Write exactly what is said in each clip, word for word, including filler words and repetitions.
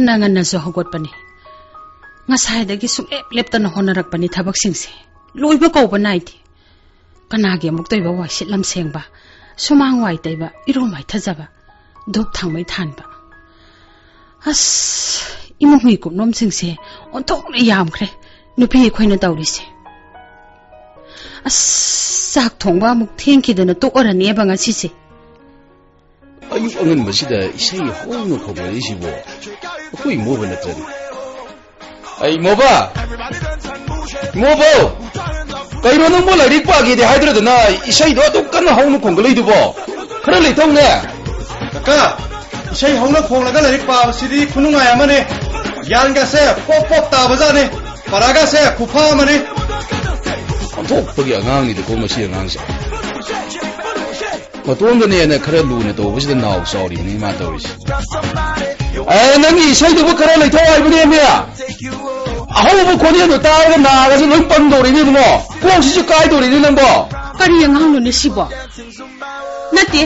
ꯉꯟꯅ ꯉꯟꯅꯁꯨ ꯍꯧꯒꯠꯄꯅꯤ꯫ ꯉꯁꯥꯏꯗꯒꯤ ꯁꯨꯡꯂꯦꯞ ꯂꯦꯞꯇꯅ ꯍꯣꯠꯅꯔꯛꯄꯅꯤ ꯊꯕꯛꯁꯤꯡꯁꯦ꯫ ꯂꯣꯏꯕ ꯀꯧꯕ ꯅꯥꯏꯗꯦ꯫ ꯀꯅꯥꯒꯤ ꯑꯃꯨꯛꯇꯣꯏꯕ ꯋꯥꯏꯁꯤꯠ ꯂꯝꯁꯦꯡꯕ, ꯁꯨꯃꯥꯡ ꯋꯥꯏ ꯇꯩꯕ, ꯏꯔꯨ ꯃꯥꯏꯊꯖꯕ, ꯙꯨꯞ ꯊꯥꯡꯃꯩ ꯊꯥꯟꯕ꯫ ꯑꯁ, ꯏꯃꯨꯡꯒꯤ ꯀꯨꯞꯅꯣꯝꯁꯤꯡꯁꯦ ꯑꯣꯟꯊꯣꯛꯅ ꯌꯥꯝꯈ꯭ꯔꯦ ꯅꯨꯄꯤ ꯑꯩꯈꯣꯏꯅ ꯇꯧꯔꯤꯁꯦ꯫ ꯑꯁ, ꯆꯥꯛ ꯊꯣꯡꯕ ꯑꯃꯨꯛ ꯊꯦꯡꯈꯤꯗꯅ ꯇꯣꯛꯑꯔꯅꯦꯕ ꯉꯁꯤꯁꯦ꯫ ꯑꯌꯨꯛ ꯑꯉꯟꯕꯁꯤꯗ ꯏꯁꯩ ꯍꯧꯅ ꯈꯣꯡꯂꯛꯏꯁꯤꯕꯣ? ꯑꯩꯈꯣꯏ ꯏꯃꯣꯕ ꯅꯠꯇ꯭ꯔꯅꯦ? ꯑꯩ ꯏꯃꯣꯕ! ꯏꯃꯣꯕꯧ! ꯀꯩꯅꯣ ꯅꯪꯕꯨ ꯂꯥꯏꯔꯤꯛ ꯄꯥꯒꯦꯗꯤ ꯍꯥꯏꯗ꯭ꯔꯗꯅ ꯏꯁꯩꯗꯣ ꯑꯗꯨꯛ ꯀꯟꯅ ꯍꯧꯅ ꯈꯣꯡꯒꯠꯂꯛꯏꯗꯨꯕꯣ? ꯈꯔ ꯂꯩꯊꯧꯅꯦ꯫ ꯀꯀꯥ, ꯏꯁꯩ ꯍꯧꯅ ꯈꯣꯡꯂꯒ ꯂꯥꯏꯔꯤꯛ ꯄꯥꯕꯁꯤꯗꯤ ꯈꯨꯅꯨꯡꯉꯥꯏ ꯑꯃꯅꯤ꯫ ꯒ꯭ꯌꯥꯟꯒꯁꯦ ꯄꯣꯞ ꯄꯣꯞ ꯇꯥꯕꯖꯥꯠꯅꯤ꯫ ꯄꯔꯥꯒꯁꯦ ꯈꯨꯐꯥ ꯑꯃꯅꯤ꯫ ꯑꯣꯟꯊꯣꯛꯄꯒꯤ ꯑꯉꯥꯡꯅꯤꯗꯀꯣ ꯃꯁꯤ ꯑꯉꯥꯡꯁꯦ꯫ ꯃꯇꯣꯝꯗꯅꯦꯅ ꯈꯔ ꯂꯨꯅ ꯇꯧꯕꯁꯤꯗ ꯅꯥꯎ ꯆꯥꯎꯔꯤꯕꯅꯤ ꯃꯥ ꯇꯧꯔꯤꯁꯦ꯫ ꯑꯦ, ꯅꯪꯒꯤ ꯏꯁꯩꯗꯨꯕꯨ ꯈꯔ ꯂꯩꯊꯧ ꯍꯥꯏꯕꯅꯦꯃꯤ꯫ ꯑꯍꯧꯕ ꯈꯣꯟꯖꯦꯜꯗꯣ ꯇꯥꯔꯒ ꯅꯥꯒꯁꯦ ꯂꯣꯏ ꯄꯪꯗꯧꯔꯤꯅꯦ ꯏꯕꯨꯡꯉꯣ꯫ ꯀꯣꯛꯁꯤꯁꯨ ꯀꯥꯏꯗꯧꯔꯤꯅꯦ ꯅꯪꯕꯣ꯫ ꯀꯔꯤ ꯑꯉꯥꯡꯅꯣꯅꯦ ꯁꯤꯕꯣ? ꯅꯠꯇꯦ,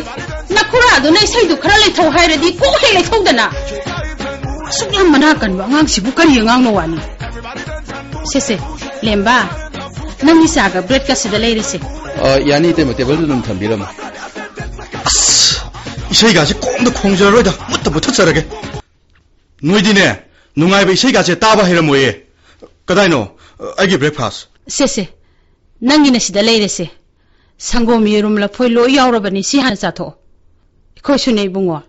ꯅꯈꯨꯔꯥꯗꯨꯅ ꯏꯁꯩꯗꯨ ꯈꯔ ꯂꯩꯊꯧ ꯍꯥꯏꯔꯗꯤ ꯀꯣꯛ ꯍꯦꯛ ꯂꯩꯊꯧꯗꯅ꯫ ꯑꯁꯨꯛ ꯌꯥꯝ ꯃꯅꯥ ꯀꯟꯕ ꯑꯉꯥꯡꯁꯤꯕꯨ ꯀꯔꯤ ꯑꯉꯥꯡꯅꯣ ꯋꯥꯅꯤ? ꯁꯦ ꯁꯦ, ꯂꯦꯝꯕ, ꯅꯪꯒꯤ ꯆꯥꯒ ꯕ꯭ꯔꯦꯗꯀ ꯁꯤꯗ ꯂꯩꯔꯦꯁꯦ꯫ ꯑ, ꯌꯥꯅꯤ ꯏꯇꯩꯃ, ꯇꯦꯕꯜꯗꯨꯗ ꯑꯗꯨꯝ ꯊꯝꯕꯤꯔꯝꯃꯣ꯫ ꯑꯁ, ꯏꯁꯩꯒꯥꯁꯦ ꯀꯣꯝꯗ ꯈꯣꯡꯖꯔꯔꯣꯏꯗ, ꯃꯨꯠꯇ ꯃꯨꯠꯊꯠꯆꯔꯒꯦ꯫ ꯅꯣꯏꯗꯤꯅꯦ, ꯅꯨꯡꯉꯥꯏꯕ ꯏꯁꯩꯒꯥꯁꯦ ꯇꯥꯕ ꯍꯩꯔꯝꯃꯣꯏꯌꯦ꯫ ꯀꯗꯥꯏꯅꯣ ꯑꯩꯒꯤ ꯕ꯭ꯔꯦꯛꯐꯥꯁ? ꯁꯦ ꯁꯦ, ꯅꯪꯒꯤꯅ ꯁꯤꯗ ꯂꯩꯔꯦꯁꯦ꯫ ꯁꯪꯒꯣꯝ, ꯌꯦꯔꯨꯝ, ꯂꯐꯣꯏ ꯂꯣꯏ ꯌꯥꯎꯔꯕꯅꯤ, ꯁꯤ ꯍꯥꯟꯅ ꯆꯥꯊꯣꯛꯑꯣ꯫ ꯑꯩꯈꯣꯏꯁꯨꯅꯦ ꯏꯕꯨꯡꯉꯣ,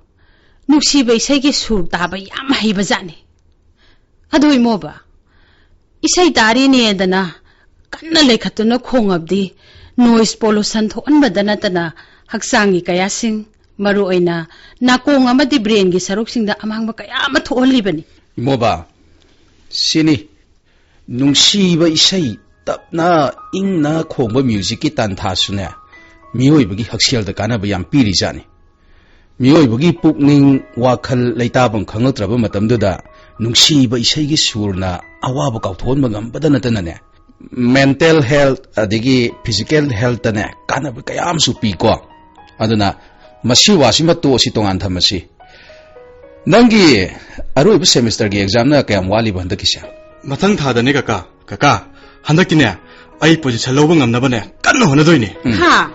ꯅꯨꯡꯁꯤꯕ ꯏꯁꯩꯒꯤ ꯁꯨꯔ ꯇꯥꯕ ꯌꯥꯝ ꯍꯩꯕꯖꯥꯠꯅꯤ꯫ ꯑꯗꯨ ꯏꯃꯣꯕ, ꯏꯁꯩ ꯇꯥꯔꯤꯅꯦꯗꯅ ꯀꯟꯅ ꯂꯩꯈꯠꯇꯨꯅ ꯈꯣꯡꯉꯕꯗꯤ ꯅꯣꯏꯁ ꯄꯣꯂꯨꯁꯟ ꯊꯣꯛꯍꯟꯕꯗ ꯅꯠꯇꯅ ꯍꯛꯆꯥꯡꯒꯤ ꯀꯌꯥꯁꯤꯡ, ꯃꯔꯨꯑꯣꯏꯅ ꯅꯥꯀꯣꯡ ꯑꯃꯗꯤ ꯕ꯭ꯔꯦꯟꯒꯤ ꯁꯔꯨꯛꯁꯤꯡꯗ ꯑꯃꯥꯡꯕ ꯀꯌꯥ ꯑꯃ ꯊꯣꯛꯍꯜꯂꯤꯕꯅꯤ꯫ ꯏꯃꯣꯕ, ꯁꯤꯅꯤ ꯅꯨꯡꯁꯤꯕ ꯏꯁꯩ, ꯇꯞꯅ ꯏꯪꯅ ꯈꯣꯡꯕ ꯃ꯭ꯌꯨꯖꯤꯛꯀꯤ ꯇꯥꯟꯊꯥꯁꯨꯅꯦ, ꯃꯤꯑꯣꯏꯕꯒꯤ ꯍꯛꯁꯦꯜꯗ ꯀꯥꯟꯅꯕ ꯌꯥꯝ ꯄꯤꯔꯤꯖꯥꯠꯅꯤ꯫ ꯃꯤꯑꯣꯏꯕꯒꯤ ꯄꯨꯛꯅꯤꯡ, ꯋꯥꯈꯜ ꯂꯩꯇꯥꯐꯝ ꯈꯪꯂꯛꯇ꯭ꯔꯕ ꯃꯇꯝꯗꯨꯗ ꯅꯨꯡꯁꯤꯕ ꯏꯁꯩꯒꯤ ꯁꯨꯔꯅ ꯑꯋꯥꯕ ꯀꯥꯎꯊꯣꯛꯍꯟꯕ ꯉꯝꯕꯗ ꯅꯠꯇꯅꯅꯦ, ꯃꯦꯟꯇꯦꯜ ꯍꯦꯜꯊ ꯑꯗꯒꯤ ꯐꯤꯖꯤꯀꯦꯜ ꯍꯦꯜꯊꯇꯅꯦ ꯀꯥꯟꯅꯕ ꯀꯌꯥ ꯑꯃꯁꯨ ꯄꯤꯀꯣ꯫ ꯑꯗꯨꯅ ꯃꯁꯤ ꯋꯥꯁꯤꯃ ꯇꯣꯛꯑꯁꯤ, ꯇꯣꯉꯥꯟ ꯊꯝꯃꯁꯤ꯫ ꯅꯪꯒꯤ ꯑꯔꯣꯏꯕ semesterꯒꯤ examꯅ ꯀꯌꯥꯝ ꯋꯥꯠꯂꯤꯕ ꯍꯟꯗꯛꯀꯤꯁꯦ? ꯃꯊꯪ ꯊꯥꯗꯅꯦ ꯀꯀꯥ꯫ ꯀꯀꯥ, ꯍꯟꯗꯛꯇꯤꯅꯦ, ꯑꯩ position ꯂꯧꯕ ꯉꯝꯅꯕꯅꯦ ꯀꯟꯅ ꯍꯣꯠꯅꯗꯣꯏꯅꯦ꯫ ꯎꯝ꯫ ꯍꯥ?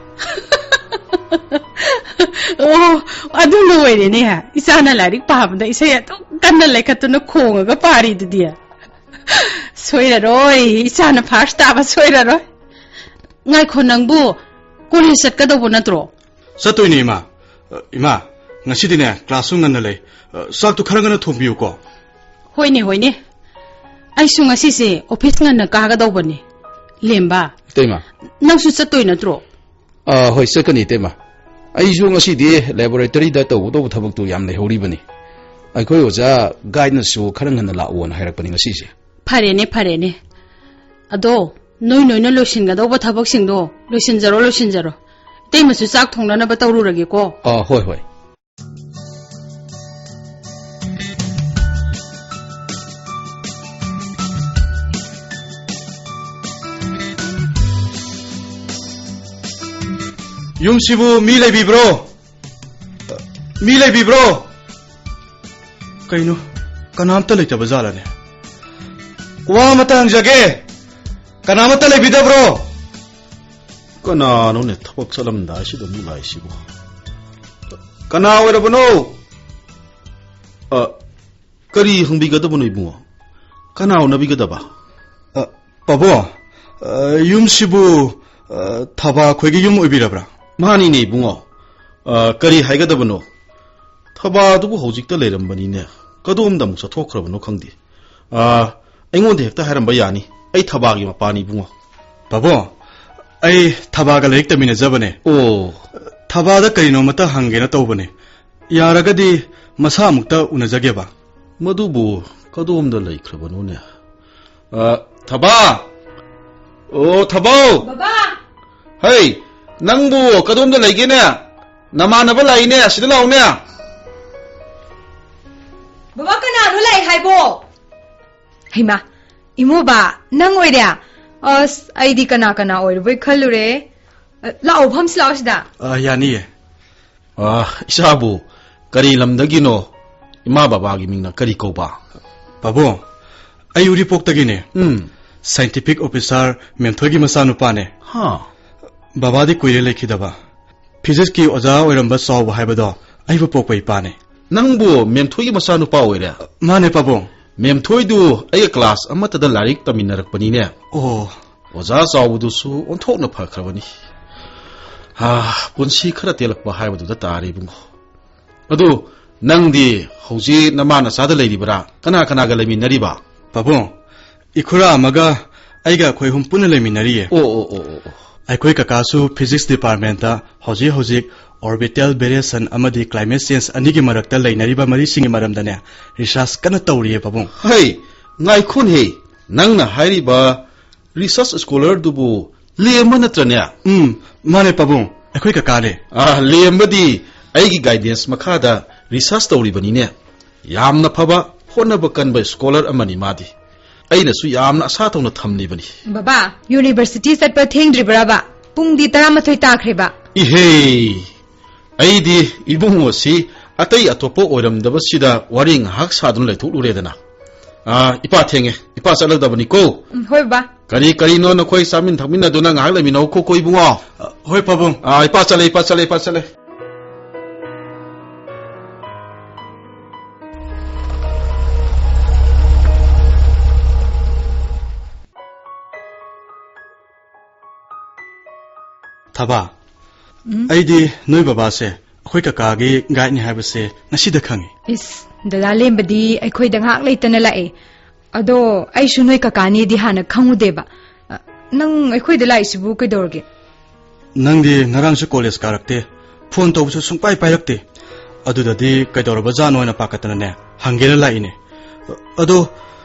ꯑꯣ, ꯑꯗꯨꯅ ꯑꯣꯏꯔꯦꯅꯦ꯫ ꯏꯆꯥꯅ ꯂꯥꯏꯔꯤꯛ ꯄꯥꯕꯗ ꯏꯁꯩ ꯑꯗꯨꯛ ꯀꯟꯅ ꯂꯩꯈꯠꯇꯨꯅ ꯈꯣꯡꯉꯒ ꯄꯥꯔꯤꯗꯨꯗꯤ꯫ ꯁꯣꯏꯔꯔꯣꯏ, ꯏꯆꯥꯅ first ꯇꯥꯕ ꯁꯣꯏꯔꯔꯣꯏ꯫ ꯉꯥꯏꯈꯣ, ꯅꯪꯕꯨ college ꯆꯠꯀꯗꯧꯕ ꯅꯠꯇ꯭ꯔꯣ? ꯆꯠꯇꯣꯏꯅꯦ, ꯏꯃꯥ꯫ ꯑ, ꯏꯃꯥ, ꯉꯁꯤꯗꯤꯅꯦ, classꯁꯨ ꯉꯟꯅ ꯂꯩ꯫ ꯑ, ꯆꯥꯛꯇꯣ ꯈꯔ ꯉꯟꯅ ꯊꯣꯡꯕꯤꯌꯨꯀꯣ꯫ ꯍꯣꯏꯅꯦ, ꯍꯣꯏꯅꯦ꯫ ꯑꯩꯁꯨ ꯉꯁꯤꯁꯦ office ꯉꯟꯅ ꯀꯥꯒꯗꯧꯕꯅꯦ꯫ ꯂꯦꯝꯕ, ꯏꯇꯩꯃ꯫ ꯅꯪꯁꯨ ꯆꯠꯇꯣꯏ ꯅꯠꯇ꯭ꯔꯣ? ꯑ, ꯍꯣꯏ, ꯆꯠꯀꯅꯤ, ꯏꯇꯩꯃ꯫ ꯑꯩꯁꯨ ꯉꯁꯤꯗꯤ laboratoryꯗ ꯇꯧꯒꯗꯧꯕ ꯊꯕꯛꯇꯨ ꯌꯥꯝ ꯂꯩꯍꯧꯔꯤꯕꯅꯤ꯫ ꯑꯩꯈꯣꯏ ꯑꯣꯖꯥ guideꯅꯁꯨ ꯈꯔ ꯉꯟꯅ ꯂꯥꯛꯑꯣꯅ ꯍꯥꯏꯔꯛꯄꯅꯤ ꯉꯁꯤꯁꯦ꯫ ꯐꯔꯦꯅꯦ, ꯐꯔꯦꯅꯦ꯫ ꯑꯗꯣ, ꯅꯣꯏ ꯅꯣꯏꯅ ꯂꯣꯏꯁꯤꯟꯒꯗꯧꯕ ꯊꯕꯛꯁꯤꯡꯗꯣ ꯂꯣꯏꯁꯤꯟꯖꯔꯣ, ꯂꯣꯏꯁꯤꯟꯖꯔꯣ꯫ ꯏꯇꯩꯃꯁꯨ ꯆꯥꯛ ꯊꯣꯡꯅꯅꯕ ꯇꯧꯔꯨꯔꯒꯦꯀꯣ꯫ ꯑ, ꯍꯣꯏ, ꯍꯣꯏ꯫ ꯌꯨꯝꯁꯤꯕꯨ ꯃꯤ ꯂꯩꯕꯤꯕ꯭ꯔꯣ? ꯃꯤ ꯂꯩꯕꯤꯕ꯭ꯔꯣ? ꯀꯩꯅꯣ, ꯀꯅꯥꯝꯇ ꯂꯩꯇꯕ ꯖꯥꯠꯂꯅꯦ? ꯋꯥ ꯑꯃꯇ ꯍꯪꯖꯒꯦ, ꯀꯅꯥꯃꯇ ꯂꯩꯕꯤꯗꯕ꯭ꯔꯣ? ꯀꯅꯥꯅꯣꯅꯦ ꯊꯕꯛ ꯆꯠꯂꯝꯗꯥꯏꯁꯤꯗ ꯑꯃꯨꯛ ꯂꯥꯛꯏꯁꯤꯕꯣ? ꯀꯅꯥ ꯑꯣꯏꯔꯕꯅꯣ? ꯑ, ꯀꯔꯤ ꯍꯪꯕꯤꯒꯗꯕꯅꯣ, ꯏꯕꯨꯡꯉꯣ? ꯀꯅꯥ ꯎꯅꯕꯤꯒꯗꯕ? ꯑ, ꯄꯥꯕꯨꯡ, ꯑ, ꯌꯨꯝꯁꯤꯕꯨ, ꯑ, ꯊꯕꯥ ꯈꯣꯏꯒꯤ ꯌꯨꯝ ꯑꯣꯏꯕꯤꯔꯕ꯭ꯔꯥ? ꯃꯥꯅꯤꯅꯦ, ꯏꯕꯨꯡꯉꯣ꯫ ꯑ, ꯀꯔꯤ ꯍꯥꯏꯒꯗꯕꯅꯣ? ꯊꯕꯥꯗꯨꯕꯨ ꯍꯧꯖꯤꯛꯇ ꯂꯩꯔꯝꯕꯅꯤꯅꯦ꯫ ꯀꯗꯣꯝꯗ ꯑꯃꯨꯛ ꯆꯠꯊꯣꯛꯈ꯭ꯔꯕꯅꯣ ꯈꯪꯗꯦ꯫ ꯑ, ꯑꯩꯉꯣꯟꯗ ꯍꯦꯛꯇ ꯍꯥꯏꯔꯝꯕ ꯌꯥꯅꯤ꯫ ꯑꯩ ꯊꯕꯥꯒꯤ ꯃꯄꯥꯅꯤ, ꯏꯕꯨꯡꯉꯣ꯫ ꯄꯥꯕꯨꯡ, ꯑꯩ ꯊꯕꯥꯒ ꯂꯥꯏꯔꯤꯛ ꯇꯝꯃꯤꯟꯅꯖꯕꯅꯦ꯫ ꯑꯣ꯫ ꯊꯕꯥꯗ ꯀꯔꯤꯅꯣꯃꯇ ꯍꯪꯒꯦꯅ ꯇꯧꯕꯅꯦ꯫ ꯌꯥꯔꯒꯗꯤ ꯃꯁꯥ ꯑꯃꯨꯛꯇ ꯎꯅꯖꯒꯦꯕ꯫ ꯃꯗꯨꯕꯨ ꯀꯗꯣꯝꯗ ꯂꯩꯈ꯭ꯔꯕꯅꯣꯅꯦ? ꯑ, ꯊꯕꯥ! ꯑꯣ, ꯊꯕꯥꯎ! ꯕꯕꯥ! ꯍꯩ, ꯅꯪꯕꯨ ꯀꯗꯣꯝꯗ ꯂꯩꯒꯦꯅꯦ? ꯅꯃꯥꯟꯅꯕ ꯂꯥꯛꯏꯅꯦ, ꯑꯁꯤꯗ ꯂꯥꯛꯎꯅꯦ꯫ ꯕꯕꯥ, ꯀꯅꯥꯅꯣ ꯂꯥꯛꯏ ꯍꯥꯏꯕꯣ? ꯍꯩꯃꯥ, ꯏꯃꯣꯕ, ꯅꯪ ꯑꯣꯏꯔꯦ? ꯑꯁ, ꯑꯩꯗꯤ ꯀꯅꯥ ꯀꯅꯥ ꯑꯣꯏꯔꯕꯣꯏ ꯈꯜꯂꯨꯔꯦ꯫ ꯑ, ꯂꯥꯛꯑꯣ, ꯐꯝꯁꯤ ꯂꯥꯛꯑꯣ ꯁꯤꯗ꯫ ꯑ, ꯌꯥꯅꯤꯌꯦ꯫ ꯑ, ꯏꯆꯥꯕꯨ ꯀꯔꯤ ꯂꯝꯗꯒꯤꯅꯣ? ꯏꯃꯥ ꯕꯕꯥꯒꯤ ꯃꯤꯡꯅ ꯀꯔꯤ ꯀꯧꯕ? ꯄꯥꯕꯨꯡ, ꯑꯩ ꯎꯔꯤꯄꯣꯛꯇꯒꯤꯅꯦ꯫ ꯎꯝ꯫ Scientific officer ꯃꯦꯝꯊꯣꯏꯒꯤ ꯃꯆꯥꯅꯨꯄꯥꯅꯦ꯫ ꯍꯥ꯫ ꯕꯕꯥꯗꯤ ꯀꯨꯏꯔꯦ ꯂꯩꯈꯤꯗꯕ꯫ Physicsꯀꯤ ꯑꯣꯖꯥ ꯑꯣꯏꯔꯝꯕ ꯆꯥꯎꯕ ꯍꯥꯏꯕꯗꯣ ꯑꯩꯕꯨ ꯄꯣꯛꯄ ꯏꯄꯥꯅꯦ꯫ ꯅꯪꯕꯨ ꯃꯦꯝꯊꯣꯏꯒꯤ ꯃꯆꯥꯅꯨꯄꯥ ꯑꯣꯏꯔꯦ? ꯃꯥꯅꯦ ꯄꯥꯕꯨꯡ꯫ ꯃꯦꯝꯊꯣꯏꯗꯨ ꯑꯩꯒ class ꯑꯃꯠꯇꯗ ꯂꯥꯏꯔꯤꯛ ꯇꯝꯃꯤꯟꯅꯔꯛꯄꯅꯤꯅꯦ꯫ ꯑꯣ꯫ ꯑꯣꯖꯥ ꯆꯥꯎꯕꯗꯨꯁꯨ ꯑꯣꯟꯊꯣꯛꯅ ꯐꯈ꯭ꯔꯕꯅꯤ꯫ ꯍꯥ, ꯄꯨꯟꯁꯤ ꯈꯔ ꯇꯦꯜꯂꯛꯄ ꯍꯥꯏꯕꯗꯨꯗ ꯇꯥꯔꯦ ꯏꯕꯨꯡꯉꯣ꯫ ꯑꯗꯨ ꯅꯪꯗꯤ ꯍꯧꯖꯤꯛ ꯅꯃꯥ ꯅꯆꯥꯗ ꯂꯩꯔꯤꯕ꯭ꯔꯥ? ꯀꯅꯥ ꯀꯅꯥꯒ ꯂꯩꯃꯤꯟꯅꯔꯤꯕ? ꯄꯥꯕꯨꯡ, ꯏꯈꯨꯔꯥ ꯑꯃꯒ ꯑꯩꯒ ꯑꯩꯈꯣꯏ ꯑꯍꯨꯝ ꯄꯨꯟꯅ ꯂꯩꯃꯤꯟꯅꯔꯤꯌꯦ꯫ ꯑꯣ, ꯑꯣ, ꯑꯣ, ꯑꯣ, ꯑꯣ꯫ ꯑꯩꯈꯣꯏ ꯀꯀꯥꯁꯨ Physics departmentꯇ ꯍꯧꯖꯤꯛ ꯍꯧꯖꯤꯛ orbital variation ꯑꯃꯗꯤ climate change ꯑꯅꯤꯒꯤ ꯃꯔꯛꯇ ꯂꯩꯅꯔꯤꯕ ꯃꯔꯤꯁꯤꯡꯒꯤ ꯃꯔꯝꯗꯅꯦ research ꯀꯟꯅ ꯇꯧꯔꯤꯌꯦ ꯄꯥꯕꯨꯡ꯫ ꯍꯩ, ꯉꯥꯏꯈꯣꯅꯦꯍꯦ, ꯅꯪꯅ ꯍꯥꯏꯔꯤꯕ research scholarꯗꯨꯕꯨ ꯂꯦꯝꯕ ꯅꯠꯇ꯭ꯔꯅꯦ? ꯎꯝ, ꯃꯥꯅꯦ ꯄꯥꯕꯨꯡ, ꯑꯩꯈꯣꯏ ꯀꯀꯥꯅꯦ꯫ ꯑꯥ, ꯂꯦꯝꯕꯗꯤ ꯑꯩꯒꯤ guidance ꯃꯈꯥꯗ research ꯇꯧꯔꯤꯕꯅꯤꯅꯦ꯫ ꯌꯥꯝꯅ ꯐꯕ, ꯍꯣꯠꯅꯕ ꯀꯟꯕ scholar ꯑꯃꯅꯤ ꯃꯥꯗꯤ꯫ ꯑꯩꯅꯁꯨ ꯌꯥꯝꯅ ꯑꯁꯥ ꯊꯧꯅ ꯊꯝꯂꯤꯕꯅꯤ꯫ ꯕꯕꯥ, university ꯆꯠꯄ ꯊꯦꯡꯗ꯭ꯔꯤꯕ꯭ꯔꯕ? ꯄꯨꯡꯗꯤ ꯇꯔꯥꯃꯥꯊꯣꯏ ꯇꯥꯈ꯭ꯔꯦꯕ꯫ ꯏꯍꯦ, ꯑꯩꯗꯤ ꯏꯕꯨꯡꯉꯣꯁꯤ ꯑꯇꯩ ꯑꯇꯣꯞꯄ ꯑꯣꯏꯔꯝꯗꯕꯁꯤꯗ ꯋꯥꯔꯤ ꯉꯥꯏꯍꯥꯛ ꯁꯥꯗꯨꯅ ꯂꯩꯊꯣꯛꯂꯨꯔꯦꯗꯅ꯫ ꯑꯥ, ꯏꯄꯥ ꯊꯦꯡꯉꯦ, ꯏꯄꯥ ꯆꯠꯂꯗꯕꯅꯤꯀꯣ꯫ ꯎꯝ, ꯍꯣꯏ ꯕꯕꯥ꯫ ꯀꯔꯤ ꯀꯔꯤꯅꯣ ꯅꯈꯣꯏ ꯆꯥꯃꯤꯟ ꯊꯛꯃꯤꯟꯅꯗꯨꯅ ꯉꯥꯏꯍꯥꯛ ꯂꯩꯃꯤꯟꯅꯧꯀꯣ ꯏꯕꯨꯡꯉꯣ꯫ ꯑ, ꯍꯣꯏ ꯄꯥꯕꯨꯡ꯫ ꯑꯥ, ꯏꯄꯥ ꯆꯠꯂꯦ, ꯏꯄꯥ ꯆꯠꯂꯦ, ꯏꯄꯥ ꯆꯠꯂꯦ꯫ ꯊꯕꯥ, ꯎꯝ? ꯑꯩꯗꯤ ꯅꯣꯏ ꯕꯕꯥꯁꯦ ꯑꯩꯈꯣꯏ ꯀꯀꯥꯒꯤ guideꯅꯤ ꯍꯥꯏꯕꯁꯦ ꯉꯁꯤꯗ ꯈꯪꯉꯤ꯫ ꯏꯁ, ꯗꯗꯥ ꯂꯦꯝꯕꯗꯤ ꯑꯩꯈꯣꯏꯗ ꯉꯥꯏꯍꯥꯛ ꯂꯩꯇꯅ ꯂꯥꯛꯑꯦ꯫ ꯑꯗꯣ ꯑꯩꯁꯨ ꯅꯣꯏ ꯀꯀꯥꯅꯤꯗꯤ ꯍꯥꯟꯅ ꯈꯪꯉꯨꯗꯦꯕ꯫ ꯑ, ꯅꯪ ꯑꯩꯈꯣꯏꯗ ꯂꯥꯛꯏꯁꯤꯕꯨ ꯀꯩꯗꯧꯔꯒꯦ? ꯅꯪꯗꯤ ꯉꯔꯥꯡꯁꯨ college ꯀꯥꯔꯛꯇꯦ, phone ꯇꯧꯕꯁꯨ ꯁꯨꯡꯄꯥꯏ ꯄꯥꯏꯔꯛꯇꯦ꯫ ꯑꯗꯨꯗꯗꯤ ꯀꯩꯗꯧꯔꯕꯖꯥꯠꯅꯣ ꯍꯥꯏꯅ ꯄꯥꯈꯠꯇꯅꯅꯦ, ꯍꯪꯒꯦꯅ ꯂꯥꯛꯏꯅꯦ꯫ ꯑꯗꯣ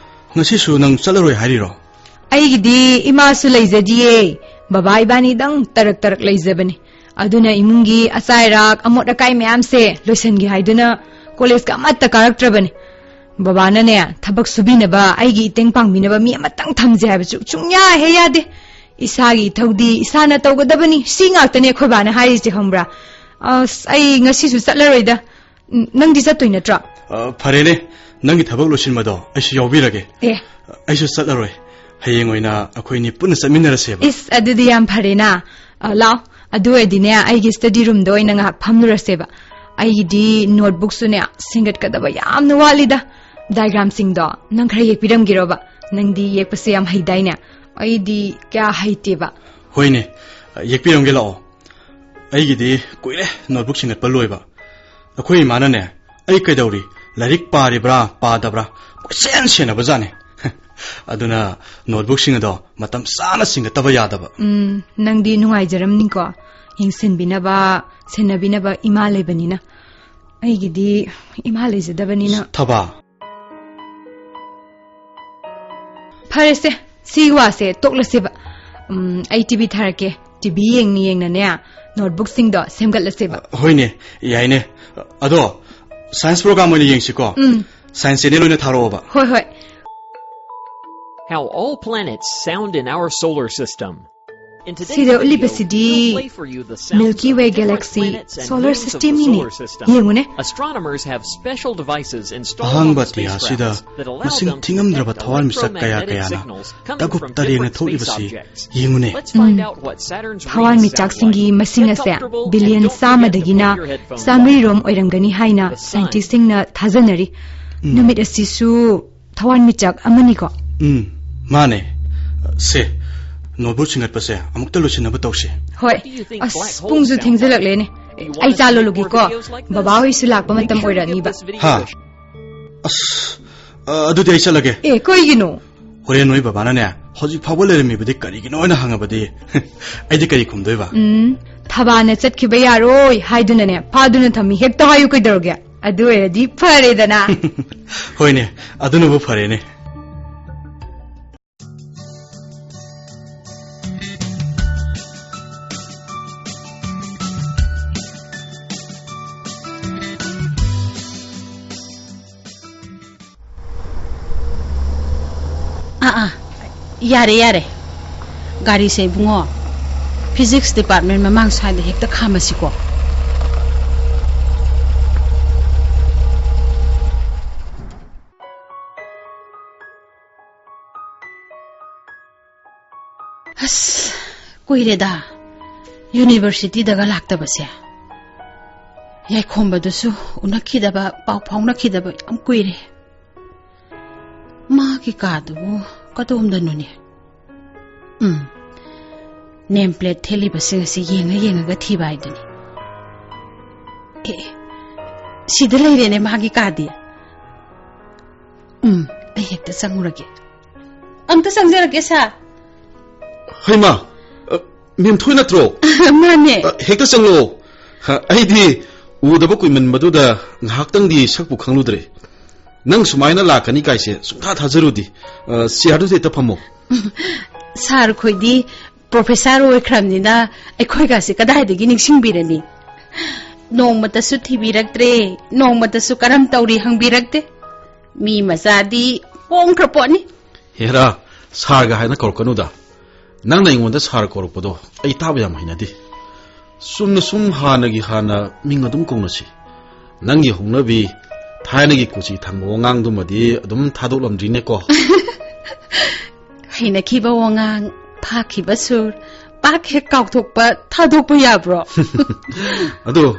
ꯉꯁꯤꯁꯨ ꯅꯪ ꯆꯠꯂꯔꯣꯏ ꯍꯥꯏꯔꯤꯔꯣ? ꯑꯩꯒꯤꯗꯤ ꯏꯃꯥꯁꯨ ꯂꯩꯖꯗꯤꯌꯦ, ꯕꯕꯥ ꯏꯕꯥꯅꯤꯗꯪ ꯇꯔꯛ ꯇꯔꯛ ꯂꯩꯖꯕꯅꯤ꯫ ꯑꯗꯨꯅ ꯏꯃꯨꯡꯒꯤ ꯑꯆꯥꯏꯔꯥꯛ ꯑꯃꯣꯠ ꯑꯀꯥꯏ ꯃꯌꯥꯝꯁꯦ ꯂꯣꯏꯁꯟꯒꯦ ꯍꯥꯏꯗꯨꯅ collegeꯀ ꯑꯃꯠꯇ ꯀꯥꯔꯛꯇ꯭ꯔꯕꯅꯤ꯫ ꯕꯕꯥꯅꯅꯦ, ꯊꯕꯛ ꯁꯨꯕꯤꯅꯕ, ꯑꯩꯒꯤ ꯏꯇꯦꯡ ꯄꯥꯡꯕꯤꯅꯕ ꯃꯤ ꯑꯃꯇꯪ ꯊꯝꯁꯦ ꯍꯥꯏꯕꯁꯨ ꯁꯨꯡꯌꯥ ꯍꯦꯛ ꯌꯥꯗꯦ꯫ ꯏꯁꯥꯒꯤ ꯏꯊꯧꯗꯤ ꯏꯁꯥꯅ ꯇꯧꯒꯗꯕꯅꯤ, ꯁꯤ ꯉꯥꯛꯇꯅꯦ ꯑꯩꯈꯣꯏ ꯕꯥꯅ ꯍꯥꯏꯔꯤꯁꯦ, ꯈꯪꯕ꯭ꯔꯥ? ꯑꯁ, ꯑꯩ ꯉꯁꯤꯁꯨ ꯆꯠꯂꯔꯣꯏꯗ꯫ ꯎꯝ, ꯅꯪꯗꯤ ꯆꯠꯇꯣꯏ ꯅꯠꯇ꯭ꯔꯣ? ꯑ, ꯐꯔꯦꯅꯦ, ꯅꯪꯒꯤ ꯊꯕꯛ ꯂꯣꯏꯁꯤꯟꯕꯗꯣ ꯑꯩꯁꯨ ꯌꯥꯎꯕꯤꯔꯒꯦ꯫ ꯑꯦ꯫ ꯑꯩꯁꯨ ꯆꯠꯂꯔꯣꯏ꯫ ꯍꯌꯦꯡ ꯑꯣꯏꯅ ꯑꯩꯈꯣꯏꯅꯤ ꯄꯨꯟꯅ ꯆꯠꯃꯤꯟꯅꯔꯁꯦꯕ꯫ ꯏꯁ, ꯑꯗꯨꯗꯤ ꯌꯥꯝ ꯐꯔꯦꯅ꯫ ꯑ, ꯂꯥꯛꯑꯣ, ꯑꯗꯨ ꯑꯣꯏꯔꯗꯤꯅꯦ, ꯑꯩꯒꯤ study roomꯗ ꯑꯣꯏꯅ ꯉꯥꯏꯍꯥꯛ ꯐꯝꯂꯨꯔꯁꯦꯕ꯫ ꯑꯩꯒꯤꯗꯤ notebookꯁꯨꯅꯦ ꯁꯤꯡꯒꯠꯀꯗꯕ ꯌꯥꯝꯅ ꯋꯥꯠꯂꯤꯗ꯫ Diagramꯁꯤꯡꯗꯣ ꯅꯪ ꯈꯔ ꯌꯦꯛꯄꯤꯔꯝꯒꯦꯔꯣꯕ? ꯅꯪꯗꯤ ꯌꯦꯛꯄꯁꯦ ꯌꯥꯝ ꯍꯩꯗꯥꯏꯅꯦ? ꯑꯩꯗꯤ ꯀꯌꯥ ꯍꯩꯇꯦꯕ꯫ ꯍꯣꯏꯅꯦ, ꯌꯦꯛꯄꯤꯔꯝꯒꯦ ꯂꯥꯛꯑꯣ꯫ ꯑꯩꯒꯤꯗꯤ ꯀꯨꯏꯔꯦ notebook ꯁꯤꯡꯒꯠꯄ ꯂꯣꯏꯕ꯫ ꯑꯩꯈꯣꯏ ꯏꯃꯥꯅꯅꯦ, ꯑꯩ ꯀꯩꯗꯧꯔꯤ, ꯂꯥꯏꯔꯤꯛ ꯄꯥꯔꯤꯕ꯭ꯔꯥ ꯄꯥꯗꯕ꯭ꯔꯥ ꯀꯣꯏꯁꯦꯟ ꯁꯦꯟꯅꯕꯖꯥꯠꯅꯤ꯫ ꯑꯗꯨꯅ notebookꯁꯤꯡ ꯑꯗꯣ ꯃꯇꯝ ꯆꯥꯅ ꯁꯤꯡꯒꯠꯇꯕ ꯌꯥꯗꯕ꯫ ꯎꯝ, ꯅꯪꯗꯤ ꯅꯨꯡꯉꯥꯏꯖꯔꯝꯅꯤꯀꯣ, ꯌꯦꯡꯁꯤꯟꯕꯤꯅꯕ, ꯁꯦꯟꯅꯕꯤꯅꯕ ꯏꯃꯥ ꯂꯩꯕꯅꯤꯅ꯫ ꯑꯩꯒꯤꯗꯤ ꯏꯃꯥ ꯂꯩꯖꯗꯕꯅꯤꯅ꯫ ꯊꯕꯥ꯫ ꯐꯔꯦꯁꯦ, ꯁꯤꯒꯤ ꯋꯥꯁꯦ ꯇꯣꯛꯂꯁꯦꯕ꯫ ꯎꯝ, ꯑꯩ TV ꯊꯥꯔꯛꯀꯦ꯫ TV ꯌꯦꯡꯅ ꯌꯦꯡꯅꯅꯦ, notebookꯁꯤꯡꯗꯣ ꯁꯦꯝꯒꯠꯂꯁꯦꯕ꯫ ꯍꯣꯏꯅꯦ, ꯌꯥꯏꯅꯦ꯫ ꯑꯗꯣ science program ꯑꯣꯏꯅ ꯌꯦꯡꯁꯤꯀꯣ꯫ ꯎꯝ꯫ Science channel ꯑꯣꯏꯅ ꯊꯥꯔꯛꯑꯣꯕ꯫ ꯍꯣꯏ, ꯍꯣꯏ꯫ How all planets sound in our solar system. In today's ꯁꯤꯗ video, ꯎꯠꯂꯤꯕꯁꯤꯗꯤ we'll play for you the sounds Milky Way of different galaxy planets and solar moons of the system ꯅꯤꯅꯦ꯫ Solar system. ꯌꯦꯡꯉꯨꯅꯦ꯫ Astronomers have special devices installed on ꯑꯍꯥꯡꯕ the ꯑꯇꯤꯌꯥꯁꯤꯗ spacecrafts that allow ꯃꯁꯤꯡ them to ꯊꯤꯉꯝꯗ꯭ꯔꯕ ꯊꯋꯥꯟꯃꯤꯆꯥꯛ ꯀꯌꯥ electromagnetic ꯀꯌꯥꯅ ꯇꯥꯒꯨꯞ ꯇꯔꯦꯡꯅ ꯊꯣꯛꯂꯤꯕꯁꯤ ꯌꯦꯡꯉꯨꯅꯦ꯫ ꯎꯝ꯫ ꯊꯋꯥꯟꯃꯤꯆꯥꯛꯁꯤꯡꯒꯤ ꯃꯁꯤꯡ ꯑꯁꯦ ꯕꯤꯂꯤꯌꯟ ꯆꯥꯝꯃꯗꯒꯤꯅ ꯆꯥꯃꯔꯤꯔꯣꯝ ꯑꯣꯏꯔꯝꯒꯅꯤ ꯍꯥꯏꯅ ꯁꯥꯏꯟꯇꯤꯁꯁꯤꯡꯅ ꯊꯥꯖꯅꯔꯤ꯫ ꯎꯝ꯫ ꯅꯨꯃꯤꯠ ꯑꯁꯤꯁꯨ ꯊꯋꯥꯟꯃꯤꯆꯥꯛ ꯑꯃꯅꯤꯀꯣ꯫ ꯎꯝ, ꯃꯥꯅꯦ꯫ ꯁꯦ, notebook ꯁꯤꯡꯒꯠꯄꯁꯦ ꯑꯃꯨꯛꯇ ꯂꯣꯏꯁꯤꯟꯅꯕ ꯇꯧꯁꯦ꯫ ꯍꯣꯏ꯫ ꯑꯁ, ꯄꯨꯡꯁꯨ ꯊꯦꯡꯖꯤꯜꯂꯛꯂꯦꯅꯦ꯫ ꯑꯩ ꯆꯥ ꯂꯣꯜꯂꯨꯒꯦꯀꯣ꯫ ꯕꯕꯥ ꯍꯣꯏꯁꯨ ꯂꯥꯛꯄ ꯃꯇꯝ ꯑꯣꯏꯔꯛꯑꯅꯤꯕ꯫ ꯍꯥ? ꯑꯁ, ꯑ, ꯑꯗꯨꯗꯤ ꯑꯩ ꯆꯠꯂꯒꯦ꯫ ꯑꯦ, ꯀꯩꯒꯤꯅꯣ? ꯍꯣꯔꯦꯟ ꯅꯣꯏ ꯕꯕꯥꯅꯅꯦ, ꯍꯧꯖꯤꯛ ꯐꯥꯎꯕ ꯂꯩꯔꯝꯃꯤꯕꯗꯤ ꯀꯔꯤꯒꯤꯅꯣ ꯍꯥꯏꯅ ꯍꯪꯉꯕꯗꯤ ꯑꯩꯗꯤ ꯀꯔꯤ ꯈꯨꯝꯗꯣꯏꯕ? ꯎꯝ, ꯊꯕꯥꯅ ꯆꯠꯈꯤꯕ ꯌꯥꯔꯣꯏ ꯍꯥꯏꯗꯨꯅꯅꯦ, ꯐꯥꯗꯨꯅ ꯊꯝꯃꯤ ꯍꯦꯛꯇ ꯍꯥꯏꯌꯨ ꯀꯩꯗꯧꯔꯒꯦ? ꯑꯗꯨ ꯑꯣꯏꯔꯗꯤ ꯐꯔꯦꯗꯅ꯫ ꯍꯣꯏꯅꯦ, ꯑꯗꯨꯅꯕꯨ ꯐꯔꯦꯅꯦ꯫ ꯑꯥ, ꯑꯥ, ꯌꯥꯔꯦ, ꯌꯥꯔꯦ꯫ ꯒꯥꯔꯤꯁꯦ ꯏꯕꯨꯡꯉꯣ, physics department ꯃꯃꯥꯡ ꯁ꯭ꯋꯥꯏꯗ ꯍꯦꯛꯇ ꯈꯥꯝꯃꯁꯤꯀꯣ꯫ ꯑꯁ, ꯀꯨꯏꯔꯦꯗ ꯌꯨꯅꯤꯚꯔꯁꯤꯇꯤꯗꯒ ꯂꯥꯛꯇꯕꯁꯦ꯫ ꯌꯥꯏꯈꯣꯝꯕꯗꯨꯁꯨ ꯎꯅꯈꯤꯗꯕ, ꯄꯥꯎ ꯐꯥꯎꯅꯈꯤꯗꯕ ꯌꯥꯝ ꯀꯨꯏꯔꯦ꯫ ꯃꯥꯒꯤ ꯀꯥꯗꯨꯕꯨ ꯀꯗꯣꯝꯗꯅꯣꯅꯦ? ꯎꯝ, ꯅꯦꯝ ꯄ꯭ꯂꯦꯠ ꯊꯦꯠꯂꯤꯕꯁꯤꯡ ꯑꯁꯤ ꯌꯦꯡꯉ ꯌꯦꯡꯉꯒ ꯊꯤꯕ ꯍꯥꯏꯗꯨꯅꯤ꯫ ꯑꯦ, ꯑꯦ, ꯁꯤꯗ ꯂꯩꯔꯦꯅꯦ ꯃꯥꯒꯤ ꯀꯥꯗꯤ꯫ ꯎꯝ, ꯑꯩ ꯍꯦꯛꯇ ꯆꯪꯉꯨꯔꯒꯦ꯫ ꯑꯝꯇ ꯆꯪꯖꯔꯛꯀꯦ, ꯁꯥꯔ꯫ ꯍꯩꯃꯥ, ꯑ, ꯃꯦꯝ ꯊꯣꯏ ꯅꯠꯇ꯭ꯔꯣ? ꯃꯥꯅꯦ꯫ ꯑ, ꯍꯦꯛꯇ ꯆꯪꯂꯛꯑꯣ꯫ ꯍ, ꯑꯩꯗꯤ ꯎꯗꯕ ꯀꯨꯏꯃꯟꯕꯗꯨꯗ ꯉꯥꯏꯍꯥꯛꯇꯪꯗꯤ ꯁꯛꯄꯨ ꯈꯪꯂꯨꯗ꯭ꯔꯦ꯫ ꯅꯪ ꯁꯨꯃꯥꯏꯅ ꯂꯥꯛꯀꯅꯤ ꯀꯥꯏꯁꯦ ꯁꯨꯡꯊꯥ ꯊꯥꯖꯔꯨꯗꯦ꯫ ꯑ, ꯆꯤꯌꯥꯔꯗꯨꯗ ꯍꯦꯛꯇ ꯐꯝꯃꯣ꯫ ꯁꯥꯔ ꯈꯣꯏꯗꯤ ꯄ꯭ꯔꯣꯐꯦꯁꯥꯔ ꯑꯣꯏꯈ꯭ꯔꯕꯅꯤꯅ ꯑꯩꯈꯣꯏꯒꯁꯦ ꯀꯗꯥꯏꯗꯒꯤ ꯅꯤꯡꯁꯤꯡꯕꯤꯔꯅꯤ? ꯅꯣꯡꯃꯇꯁꯨ ꯊꯤꯕꯤꯔꯛꯇ꯭ꯔꯦ, ꯅꯣꯡꯃꯇꯁꯨ ꯀꯔꯝ ꯇꯧꯔꯤ ꯍꯪꯕꯤꯔꯛꯇꯦ꯫ ꯃꯤ ꯃꯆꯥꯗꯤ ꯄꯣꯡꯈ꯭ꯔ ꯄꯣꯠꯅꯤ꯫ ꯍꯦꯔꯥ, ꯁꯥꯔꯒ ꯍꯥꯏꯅ ꯀꯧꯔꯛꯀꯅꯨꯗ꯫ ꯅꯪꯅ ꯑꯩꯉꯣꯟꯗ ꯁꯥꯔ ꯀꯧꯔꯛꯄꯗꯣ ꯑꯩ ꯇꯥꯕ ꯌꯥꯝ ꯍꯩꯅꯗꯦ꯫ ꯆꯨꯝꯅ ꯁꯨꯝ ꯍꯥꯟꯅꯒꯤ ꯍꯥꯟꯅ ꯃꯤꯡ ꯑꯗꯨꯝ ꯀꯧꯅꯁꯤ꯫ ꯅꯪꯒꯤ ꯍꯧꯅꯕꯤ ꯊꯥꯏꯅꯒꯤ ꯀꯣꯆꯤ ꯊꯥꯡꯕ ꯋꯥꯉꯥꯡꯗꯨꯃꯗꯤ ꯑꯗꯨꯝ ꯊꯥꯗꯣꯛꯂꯝꯗ꯭ꯔꯤꯅꯦꯀꯣ꯫ ꯍꯩꯅꯈꯤꯕ ꯋꯥꯉꯥꯡ, ꯐꯥꯈꯤꯕ ꯁꯨꯔ, ꯄꯥꯛ ꯍꯦꯛ ꯀꯥꯎꯊꯣꯛꯄ, ꯊꯥꯗꯣꯛꯄ ꯌꯥꯕ꯭ꯔꯣ? ꯑꯗꯣ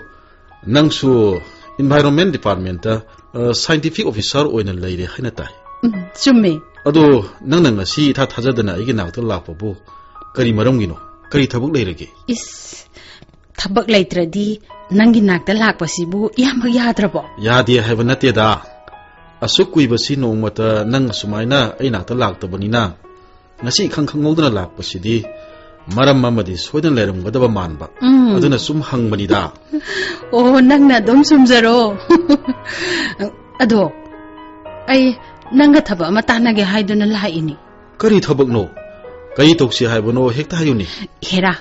ꯅꯪꯁꯨ ꯏꯟꯚꯥꯏꯔꯣꯟꯃꯦꯟ ꯗꯤꯄꯥꯔꯠꯃꯦꯟꯇ, ꯑ, ꯁꯥꯏꯟꯇꯤꯐꯤꯛ ꯑꯣꯐꯤꯁꯥꯔ ꯑꯣꯏꯅ ꯂꯩꯔꯦ ꯍꯥꯏꯅ ꯇꯥꯏ꯫ ꯎꯝ, ꯆꯨꯝꯃꯦ꯫ ꯑꯗꯣ ꯅꯪꯅ ꯉꯁꯤ ꯏꯊꯥ ꯊꯥꯖꯗꯅ ꯑꯩꯒꯤ ꯅꯥꯛꯇ ꯂꯥꯛꯄꯕꯨ ꯀꯔꯤ ꯃꯔꯝꯒꯤꯅꯣ? ꯀꯔꯤ ꯊꯕꯛ ꯂꯩꯔꯒꯦ? ꯏꯁ, ꯊꯕꯛ ꯂꯩꯇ꯭ꯔꯗꯤ ꯅꯪꯒꯤ ꯅꯥꯛꯇ ꯂꯥꯛꯄꯁꯤꯕꯨ ꯏꯌꯥꯝꯕ ꯌꯥꯗ꯭ꯔꯕꯣ? ꯌꯥꯗꯦ ꯍꯥꯏꯕ ꯅꯠꯇꯦꯗ꯫ ꯑꯁꯨꯛ ꯀꯨꯏꯕꯁꯤ ꯅꯣꯡꯃꯇ ꯅꯪ ꯑꯁꯨꯃꯥꯏꯅ ꯑꯩ ꯅꯥꯛꯇ ꯂꯥꯛꯇꯕꯅꯤꯅ, ꯉꯁꯤ ꯏꯈꯪ ꯈꯪꯍꯧꯗꯅ ꯂꯥꯛꯄꯁꯤꯗꯤ ꯃꯔꯝ ꯑꯃꯗꯤ ꯁꯣꯏꯗꯅ ꯂꯩꯔꯝꯒꯗꯕ ꯃꯥꯟꯕ꯫ ꯎꯝ꯫ ꯑꯗꯨꯅ ꯁꯨꯝ ꯍꯪꯕꯅꯤꯗ꯫ ꯑꯣ, ꯅꯪꯅ ꯑꯗꯨꯝ ꯆꯨꯝꯖꯔꯣ꯫ ꯑꯗꯣ, ꯑꯩ ꯅꯪꯒ ꯊꯕꯛ ꯑꯃ ꯇꯥꯟꯅꯒꯦ ꯍꯥꯏꯗꯨꯅ ꯂꯥꯛꯏꯅꯤ꯫ ꯀꯔꯤ ꯊꯕꯛꯅꯣ? ꯀꯔꯤ ꯇꯧꯁꯤ ꯍꯥꯏꯕꯅꯣ? ꯍꯦꯛꯇ ꯍꯥꯏꯌꯨꯅꯦ꯫ ꯍꯦꯔꯥ,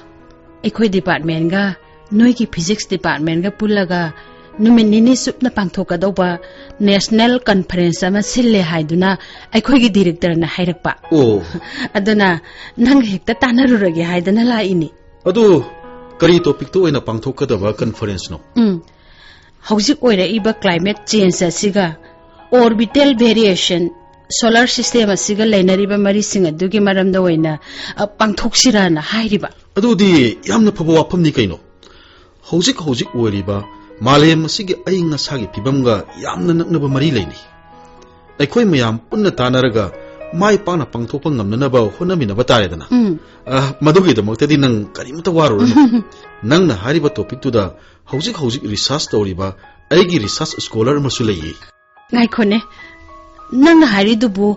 ꯑꯩꯈꯣꯏ ꯗꯤꯄꯥꯔꯠꯃꯦꯟꯒ ꯅꯣꯏꯒꯤ ꯐꯤꯖꯤꯛꯁ ꯗꯤꯄꯥꯔꯠꯃꯦꯟꯒ ꯄꯨꯜꯂꯒ ꯅꯨꯃꯤꯠ ꯅꯤꯅꯤ ꯆꯨꯞꯅ ꯄꯥꯡꯊꯣꯛꯀꯗꯧꯕ ꯅꯦꯁꯅꯦꯜ ꯀꯟꯐꯔꯦꯟꯁ ꯑꯃ ꯁꯤꯜꯂꯦ ꯍꯥꯏꯗꯨꯅ ꯑꯩꯈꯣꯏꯒꯤ ꯗꯤꯔꯦꯛꯇꯔꯅ ꯍꯥꯏꯔꯛꯄ꯫ ꯑꯣ꯫ ꯑꯗꯨꯅ ꯅꯪꯒ ꯍꯦꯛꯇ ꯇꯥꯟꯅꯔꯨꯔꯒꯦ ꯍꯥꯏꯗꯅ ꯂꯥꯛꯏꯅꯤ꯫ ꯑꯗꯨ ꯀꯔꯤ ꯇꯣꯄꯤꯛꯇ ꯑꯣꯏꯅ ꯄꯥꯡꯊꯣꯛꯀꯗꯕ ꯀꯟꯐꯔꯦꯟꯁꯅꯣ? ꯎꯝ꯫ ꯍꯧꯖꯤꯛ ꯑꯣꯏꯔꯛꯏꯕ ꯀ꯭ꯂꯥꯏꯃꯦꯠ ꯆꯦꯟꯖ ꯑꯁꯤꯒ ꯑꯣꯔꯕꯤꯇꯦꯜ ꯚꯦꯔꯤꯌꯦꯁꯟ ꯁꯣꯂꯔ ꯁꯤꯁꯇꯦꯝ ꯑꯁꯤꯒ ꯂꯩꯅꯔꯤꯕ ꯃꯔꯤꯁꯤꯡ ꯑꯗꯨꯒꯤ ꯃꯔꯝꯗ ꯑꯣꯏꯅ, ꯑ, ꯄꯥꯡꯊꯣꯛꯁꯤꯔꯥꯅ ꯍꯥꯏꯔꯤꯕ꯫ ꯑꯗꯨꯗꯤ ꯌꯥꯝꯅ ꯐꯕ ꯋꯥꯐꯝꯅꯤ ꯀꯩꯅꯣ꯫ ꯍꯧꯖꯤꯛ ꯍꯧꯖꯤꯛ ꯑꯣꯏꯔꯤꯕ ꯃꯥꯂꯦꯝ ꯑꯁꯤꯒꯤ ꯑꯏꯪ ꯑꯁꯥꯒꯤ ꯐꯤꯕꯝꯒ ꯌꯥꯝꯅ ꯅꯛꯅꯕ ꯃꯔꯤ ꯂꯩꯅꯩ꯫ ꯑꯩꯈꯣꯏ ꯃꯌꯥꯝ ꯄꯨꯟꯅ ꯇꯥꯟꯅꯔꯒ ꯃꯥꯏ ꯄꯥꯛꯅ ꯄꯥꯡꯊꯣꯛꯄ ꯉꯝꯅꯅꯕ ꯍꯣꯠꯅꯃꯤꯟꯅꯕ ꯇꯥꯔꯦꯗꯅ꯫ ꯎꯝ꯫ ꯑ, ꯃꯗꯨꯒꯤꯗꯃꯛꯇꯗꯤ ꯅꯪ ꯀꯔꯤꯃꯇ ꯋꯥꯔꯨꯔꯅꯨ꯫ ꯅꯪꯅ ꯍꯥꯏꯔꯤꯕ ꯇꯣꯄꯤꯛꯇꯨꯗ ꯍꯧꯖꯤꯛ ꯍꯧꯖꯤꯛ ꯔꯤꯁꯥꯔꯆ ꯇꯧꯔꯤꯕ ꯑꯩꯒꯤ ꯔꯤꯁꯥꯔꯆ ꯁ꯭ꯀꯣꯂꯔ ꯑꯃꯁꯨ ꯂꯩꯌꯦ꯫ ꯉꯥꯏꯈꯣꯅꯦ, ꯅꯪꯅ ꯍꯥꯏꯔꯤꯗꯨꯕꯨ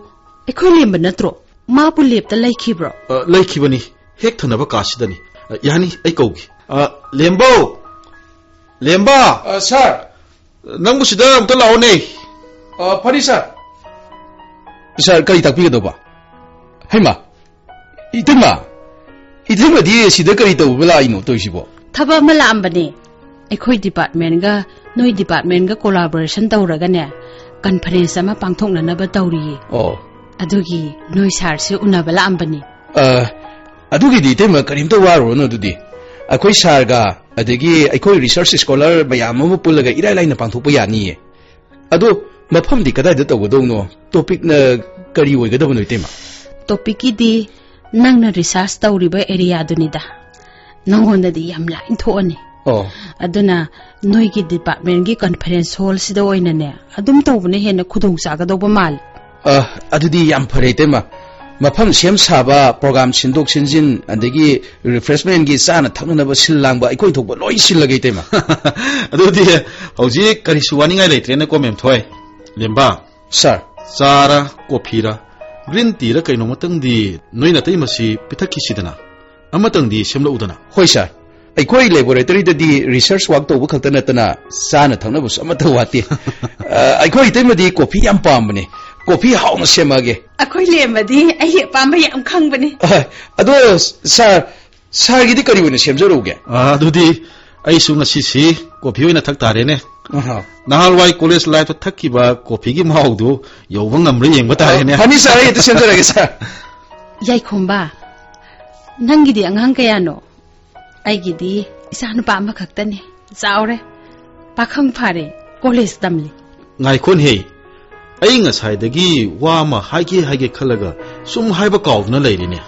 ꯑꯩꯈꯣꯏ ꯂꯦꯝꯕ ꯅꯠꯇ꯭ꯔꯣ? ꯃꯥꯕꯨ ꯂꯦꯞꯇ ꯂꯩꯈꯤꯕ꯭ꯔꯣ? ꯑ, ꯂꯩꯈꯤꯕꯅꯤ, ꯍꯦꯛ ꯊꯪꯅꯕ ꯀꯥꯁꯤꯗꯅꯤ꯫ ꯑ, ꯌꯥꯅꯤ, ꯑꯩ ꯀꯧꯒꯦ꯫ ꯑ, ꯂꯦꯝꯕꯧ! ꯂꯦꯝꯕ! ꯑ, ꯁꯥꯔ! ꯅꯪꯕꯨ ꯁꯤꯗ ꯑꯝꯇ ꯂꯥꯛꯑꯣꯅꯦ꯫ ꯑ, ꯐꯅꯤ, ꯁꯥꯔ꯫ ꯁꯥꯔ, ꯀꯔꯤ ꯇꯥꯛꯄꯤꯒꯗꯧꯕ? ꯍꯩꯃꯥ! ꯏꯇꯩꯃ! ꯏꯇꯩꯃꯗꯤ ꯁꯤꯗ ꯀꯔꯤ ꯇꯧꯕ ꯂꯥꯛꯏꯅꯣ ꯇꯧꯔꯤꯁꯤꯕꯣ? ꯊꯕꯛ ꯑꯃ ꯂꯥꯛꯑꯝꯕꯅꯦ꯫ ꯑꯩꯈꯣꯏ ꯗꯤꯄꯥꯔꯠꯃꯦꯟꯒ ꯅꯣꯏ ꯗꯤꯄꯥꯔꯠꯃꯦꯟꯒ ꯀꯣꯂꯥꯕꯣꯔꯦꯁꯟ ꯇꯧꯔꯒꯅꯦ, ꯀꯟꯐꯔꯦꯟꯁ ꯑꯃ ꯄꯥꯡꯊꯣꯛꯅꯅꯕ ꯇꯧꯔꯤꯌꯦ꯫ ꯑꯣ꯫ ꯑꯗꯨꯒꯤ ꯅꯣꯏ ꯁꯥꯔꯁꯦ ꯎꯅꯕ ꯂꯥꯛꯑꯝꯕꯅꯤ꯫ ꯑ, ꯑꯗꯨꯒꯤꯗꯤ ꯏꯇꯩꯃ ꯀꯔꯤꯝꯇ ꯋꯥꯔꯨꯔꯅꯨ ꯑꯗꯨꯗꯤ꯫ ꯑꯩꯈꯣꯏ ꯁꯥꯔꯒ ꯑꯗꯒꯤ ꯑꯩꯈꯣꯏ ꯔꯤꯁꯔꯆ ꯁ꯭ꯀꯣꯂꯔ ꯃꯌꯥꯝ ꯑꯃ ꯄꯨꯜꯂꯒ ꯏꯔꯥꯏ ꯂꯥꯏꯅ ꯄꯥꯡꯊꯣꯛꯄ ꯌꯥꯅꯤꯌꯦ꯫ ꯑꯗꯣ ꯃꯐꯝꯗꯤ ꯀꯗꯥꯏꯗ ꯇꯧꯒꯗꯧꯅꯣ? ꯇꯣꯄꯤꯛꯅ ꯀꯔꯤ ꯑꯣꯏꯒꯗꯕꯅꯣ ꯏꯇꯩꯃ? ꯇꯣꯄꯤꯛꯀꯤꯗꯤ ꯅꯪꯅ ꯔꯤꯁꯥꯔꯆ ꯇꯧꯔꯤꯕ ꯑꯦꯔꯤꯌꯥꯗꯨꯅꯤꯗ꯫ ꯅꯪꯉꯣꯟꯗꯗꯤ ꯌꯥꯝ ꯂꯥꯏꯅ ꯊꯣꯛꯑꯅꯤ꯫ ꯑꯣ꯫ ꯑꯗꯨꯅ ꯅꯣꯏꯒꯤ ꯗꯤꯄꯥꯔꯠꯃꯦꯟꯒꯤ ꯀꯟꯐꯔꯦꯟꯁ ꯍꯣꯜꯁꯤꯗ ꯑꯣꯏꯅꯅꯦ, ꯑꯗꯨꯝ ꯇꯧꯕꯅ ꯍꯦꯟꯅ ꯈꯨꯗꯣꯡ ꯆꯥꯒꯗꯧꯕ ꯃꯥꯜꯂꯤ꯫ ꯑ, ꯑꯗꯨꯗꯤ ꯌꯥꯝ ꯐꯔꯦ ꯏꯇꯩꯃ꯫ ꯃꯐꯝ ꯁꯦꯝ ꯁꯥꯕ, ꯄ꯭ꯔꯣꯒ꯭ꯔꯥꯝ ꯁꯤꯟꯗꯣꯛ ꯁꯤꯟꯖꯤꯟ, ꯑꯗꯒꯤ ꯔꯤꯐ꯭ꯔꯦꯁꯃꯦꯟꯒꯤ ꯆꯥꯅ ꯊꯛꯅꯅꯕ ꯁꯤꯜ ꯂꯥꯡꯕ ꯑꯩꯈꯣꯏ ꯊꯣꯛꯄ ꯂꯣꯏ ꯁꯤꯜꯂꯒꯦ ꯏꯇꯩꯃ꯫ ꯑꯗꯨꯗꯤ ꯍꯧꯖꯤꯛ ꯀꯔꯤꯁꯨ ꯋꯥꯅꯤꯡꯉꯥꯏ ꯂꯩꯇ꯭ꯔꯦꯅꯦꯀꯣ, ꯃꯦꯝꯊꯣꯏ꯫ ꯂꯦꯝꯕ꯫ ꯁꯥꯔ꯫ ꯆꯥꯔ, ꯀꯣꯐꯤꯔ, ꯒ꯭ꯔꯤꯟ ꯇꯤꯔ ꯀꯩꯅꯣꯃꯇꯪꯗꯤ ꯅꯣꯏ ꯅꯇꯩꯃꯁꯤ ꯄꯤꯊꯛꯈꯤꯁꯤꯗꯅ꯫ ꯑꯃꯇꯪꯗꯤ ꯁꯦꯝꯂꯛꯎꯗꯅ꯫ ꯍꯣꯏ ꯁꯥꯔ, ꯑꯩꯈꯣꯏ ꯂꯦꯕꯣꯔꯦꯇꯔꯤꯗꯗꯤ ꯔꯤꯁꯔꯆ ꯋꯥꯔꯛ ꯇꯧꯕ ꯈꯛꯇ ꯅꯠꯇꯅ ꯆꯥꯅ ꯊꯛꯅꯕꯁꯨ ꯑꯃꯠꯇ ꯋꯥꯠꯇꯦ꯫ ꯑ, ꯑꯩꯈꯣꯏ ꯏꯇꯩꯃꯗꯤ ꯀꯣꯐꯤ ꯌꯥꯝ ꯄꯥꯝꯕꯅꯦ, ꯀꯣꯐꯤ ꯍꯥꯎꯅ ꯁꯦꯝꯃꯛꯑꯒꯦ꯫ ꯑꯩꯈꯣꯏ ꯂꯦꯝꯕꯗꯤ ꯑꯩꯒꯤ ꯑꯄꯥꯝꯕ ꯌꯥꯝ ꯈꯪꯕꯅꯦ꯫ ꯑ, ꯑꯗꯣ ꯁꯥꯔ, ꯁꯥꯔꯒꯤꯗꯤ ꯀꯔꯤ ꯑꯣꯏꯅ ꯁꯦꯝꯖꯔꯛꯎꯒꯦ? ꯑ, ꯑꯗꯨꯗꯤ ꯑꯩꯁꯨ ꯉꯁꯤꯁꯤ ꯀꯣꯐꯤ ꯑꯣꯏꯅ ꯊꯛ ꯇꯥꯔꯦꯅꯦ꯫ ꯑꯍ꯫ ꯅꯍꯥꯟꯋꯥꯏ ꯀꯣꯂꯦꯖ ꯂꯥꯏꯐꯇ ꯊꯛꯈꯤꯕ ꯀꯣꯐꯤꯒꯤ ꯃꯍꯥꯎꯗꯨ ꯌꯧꯕ ꯉꯝꯕ꯭ꯔꯥ ꯌꯦꯡꯕ ꯇꯥꯔꯦꯅꯦ꯫ ꯐꯅꯤ ꯁꯥꯔ, ꯑꯩ ꯍꯦꯛꯇ ꯁꯦꯝꯖꯔꯒꯦ ꯁꯥꯔ꯫ ꯌꯥꯏꯈꯣꯝꯕ, ꯅꯪꯒꯤꯗꯤ ꯑꯉꯥꯡ ꯀꯌꯥꯅꯣ? ꯑꯩꯒꯤꯗꯤ ꯏꯆꯥ ꯅꯨꯄꯥ ꯑꯃꯈꯛꯇꯅꯤ꯫ ꯆꯥꯎꯔꯦ, ꯄꯥꯈꯪ ꯐꯥꯔꯦ, ꯀꯣꯂꯦꯖ ꯇꯝꯂꯤ꯫ ꯉꯥꯏꯈꯣꯅꯦꯍꯦ, ꯑꯩ ꯉꯁꯥꯏꯗꯒꯤ ꯋꯥ ꯑꯃ ꯍꯥꯏꯒꯦ ꯍꯥꯏꯒꯦ ꯈꯜꯂꯒ ꯁꯨꯝ ꯍꯥꯏꯕ ꯀꯥꯎꯗꯨꯅ ꯂꯩꯔꯤꯅꯦ꯫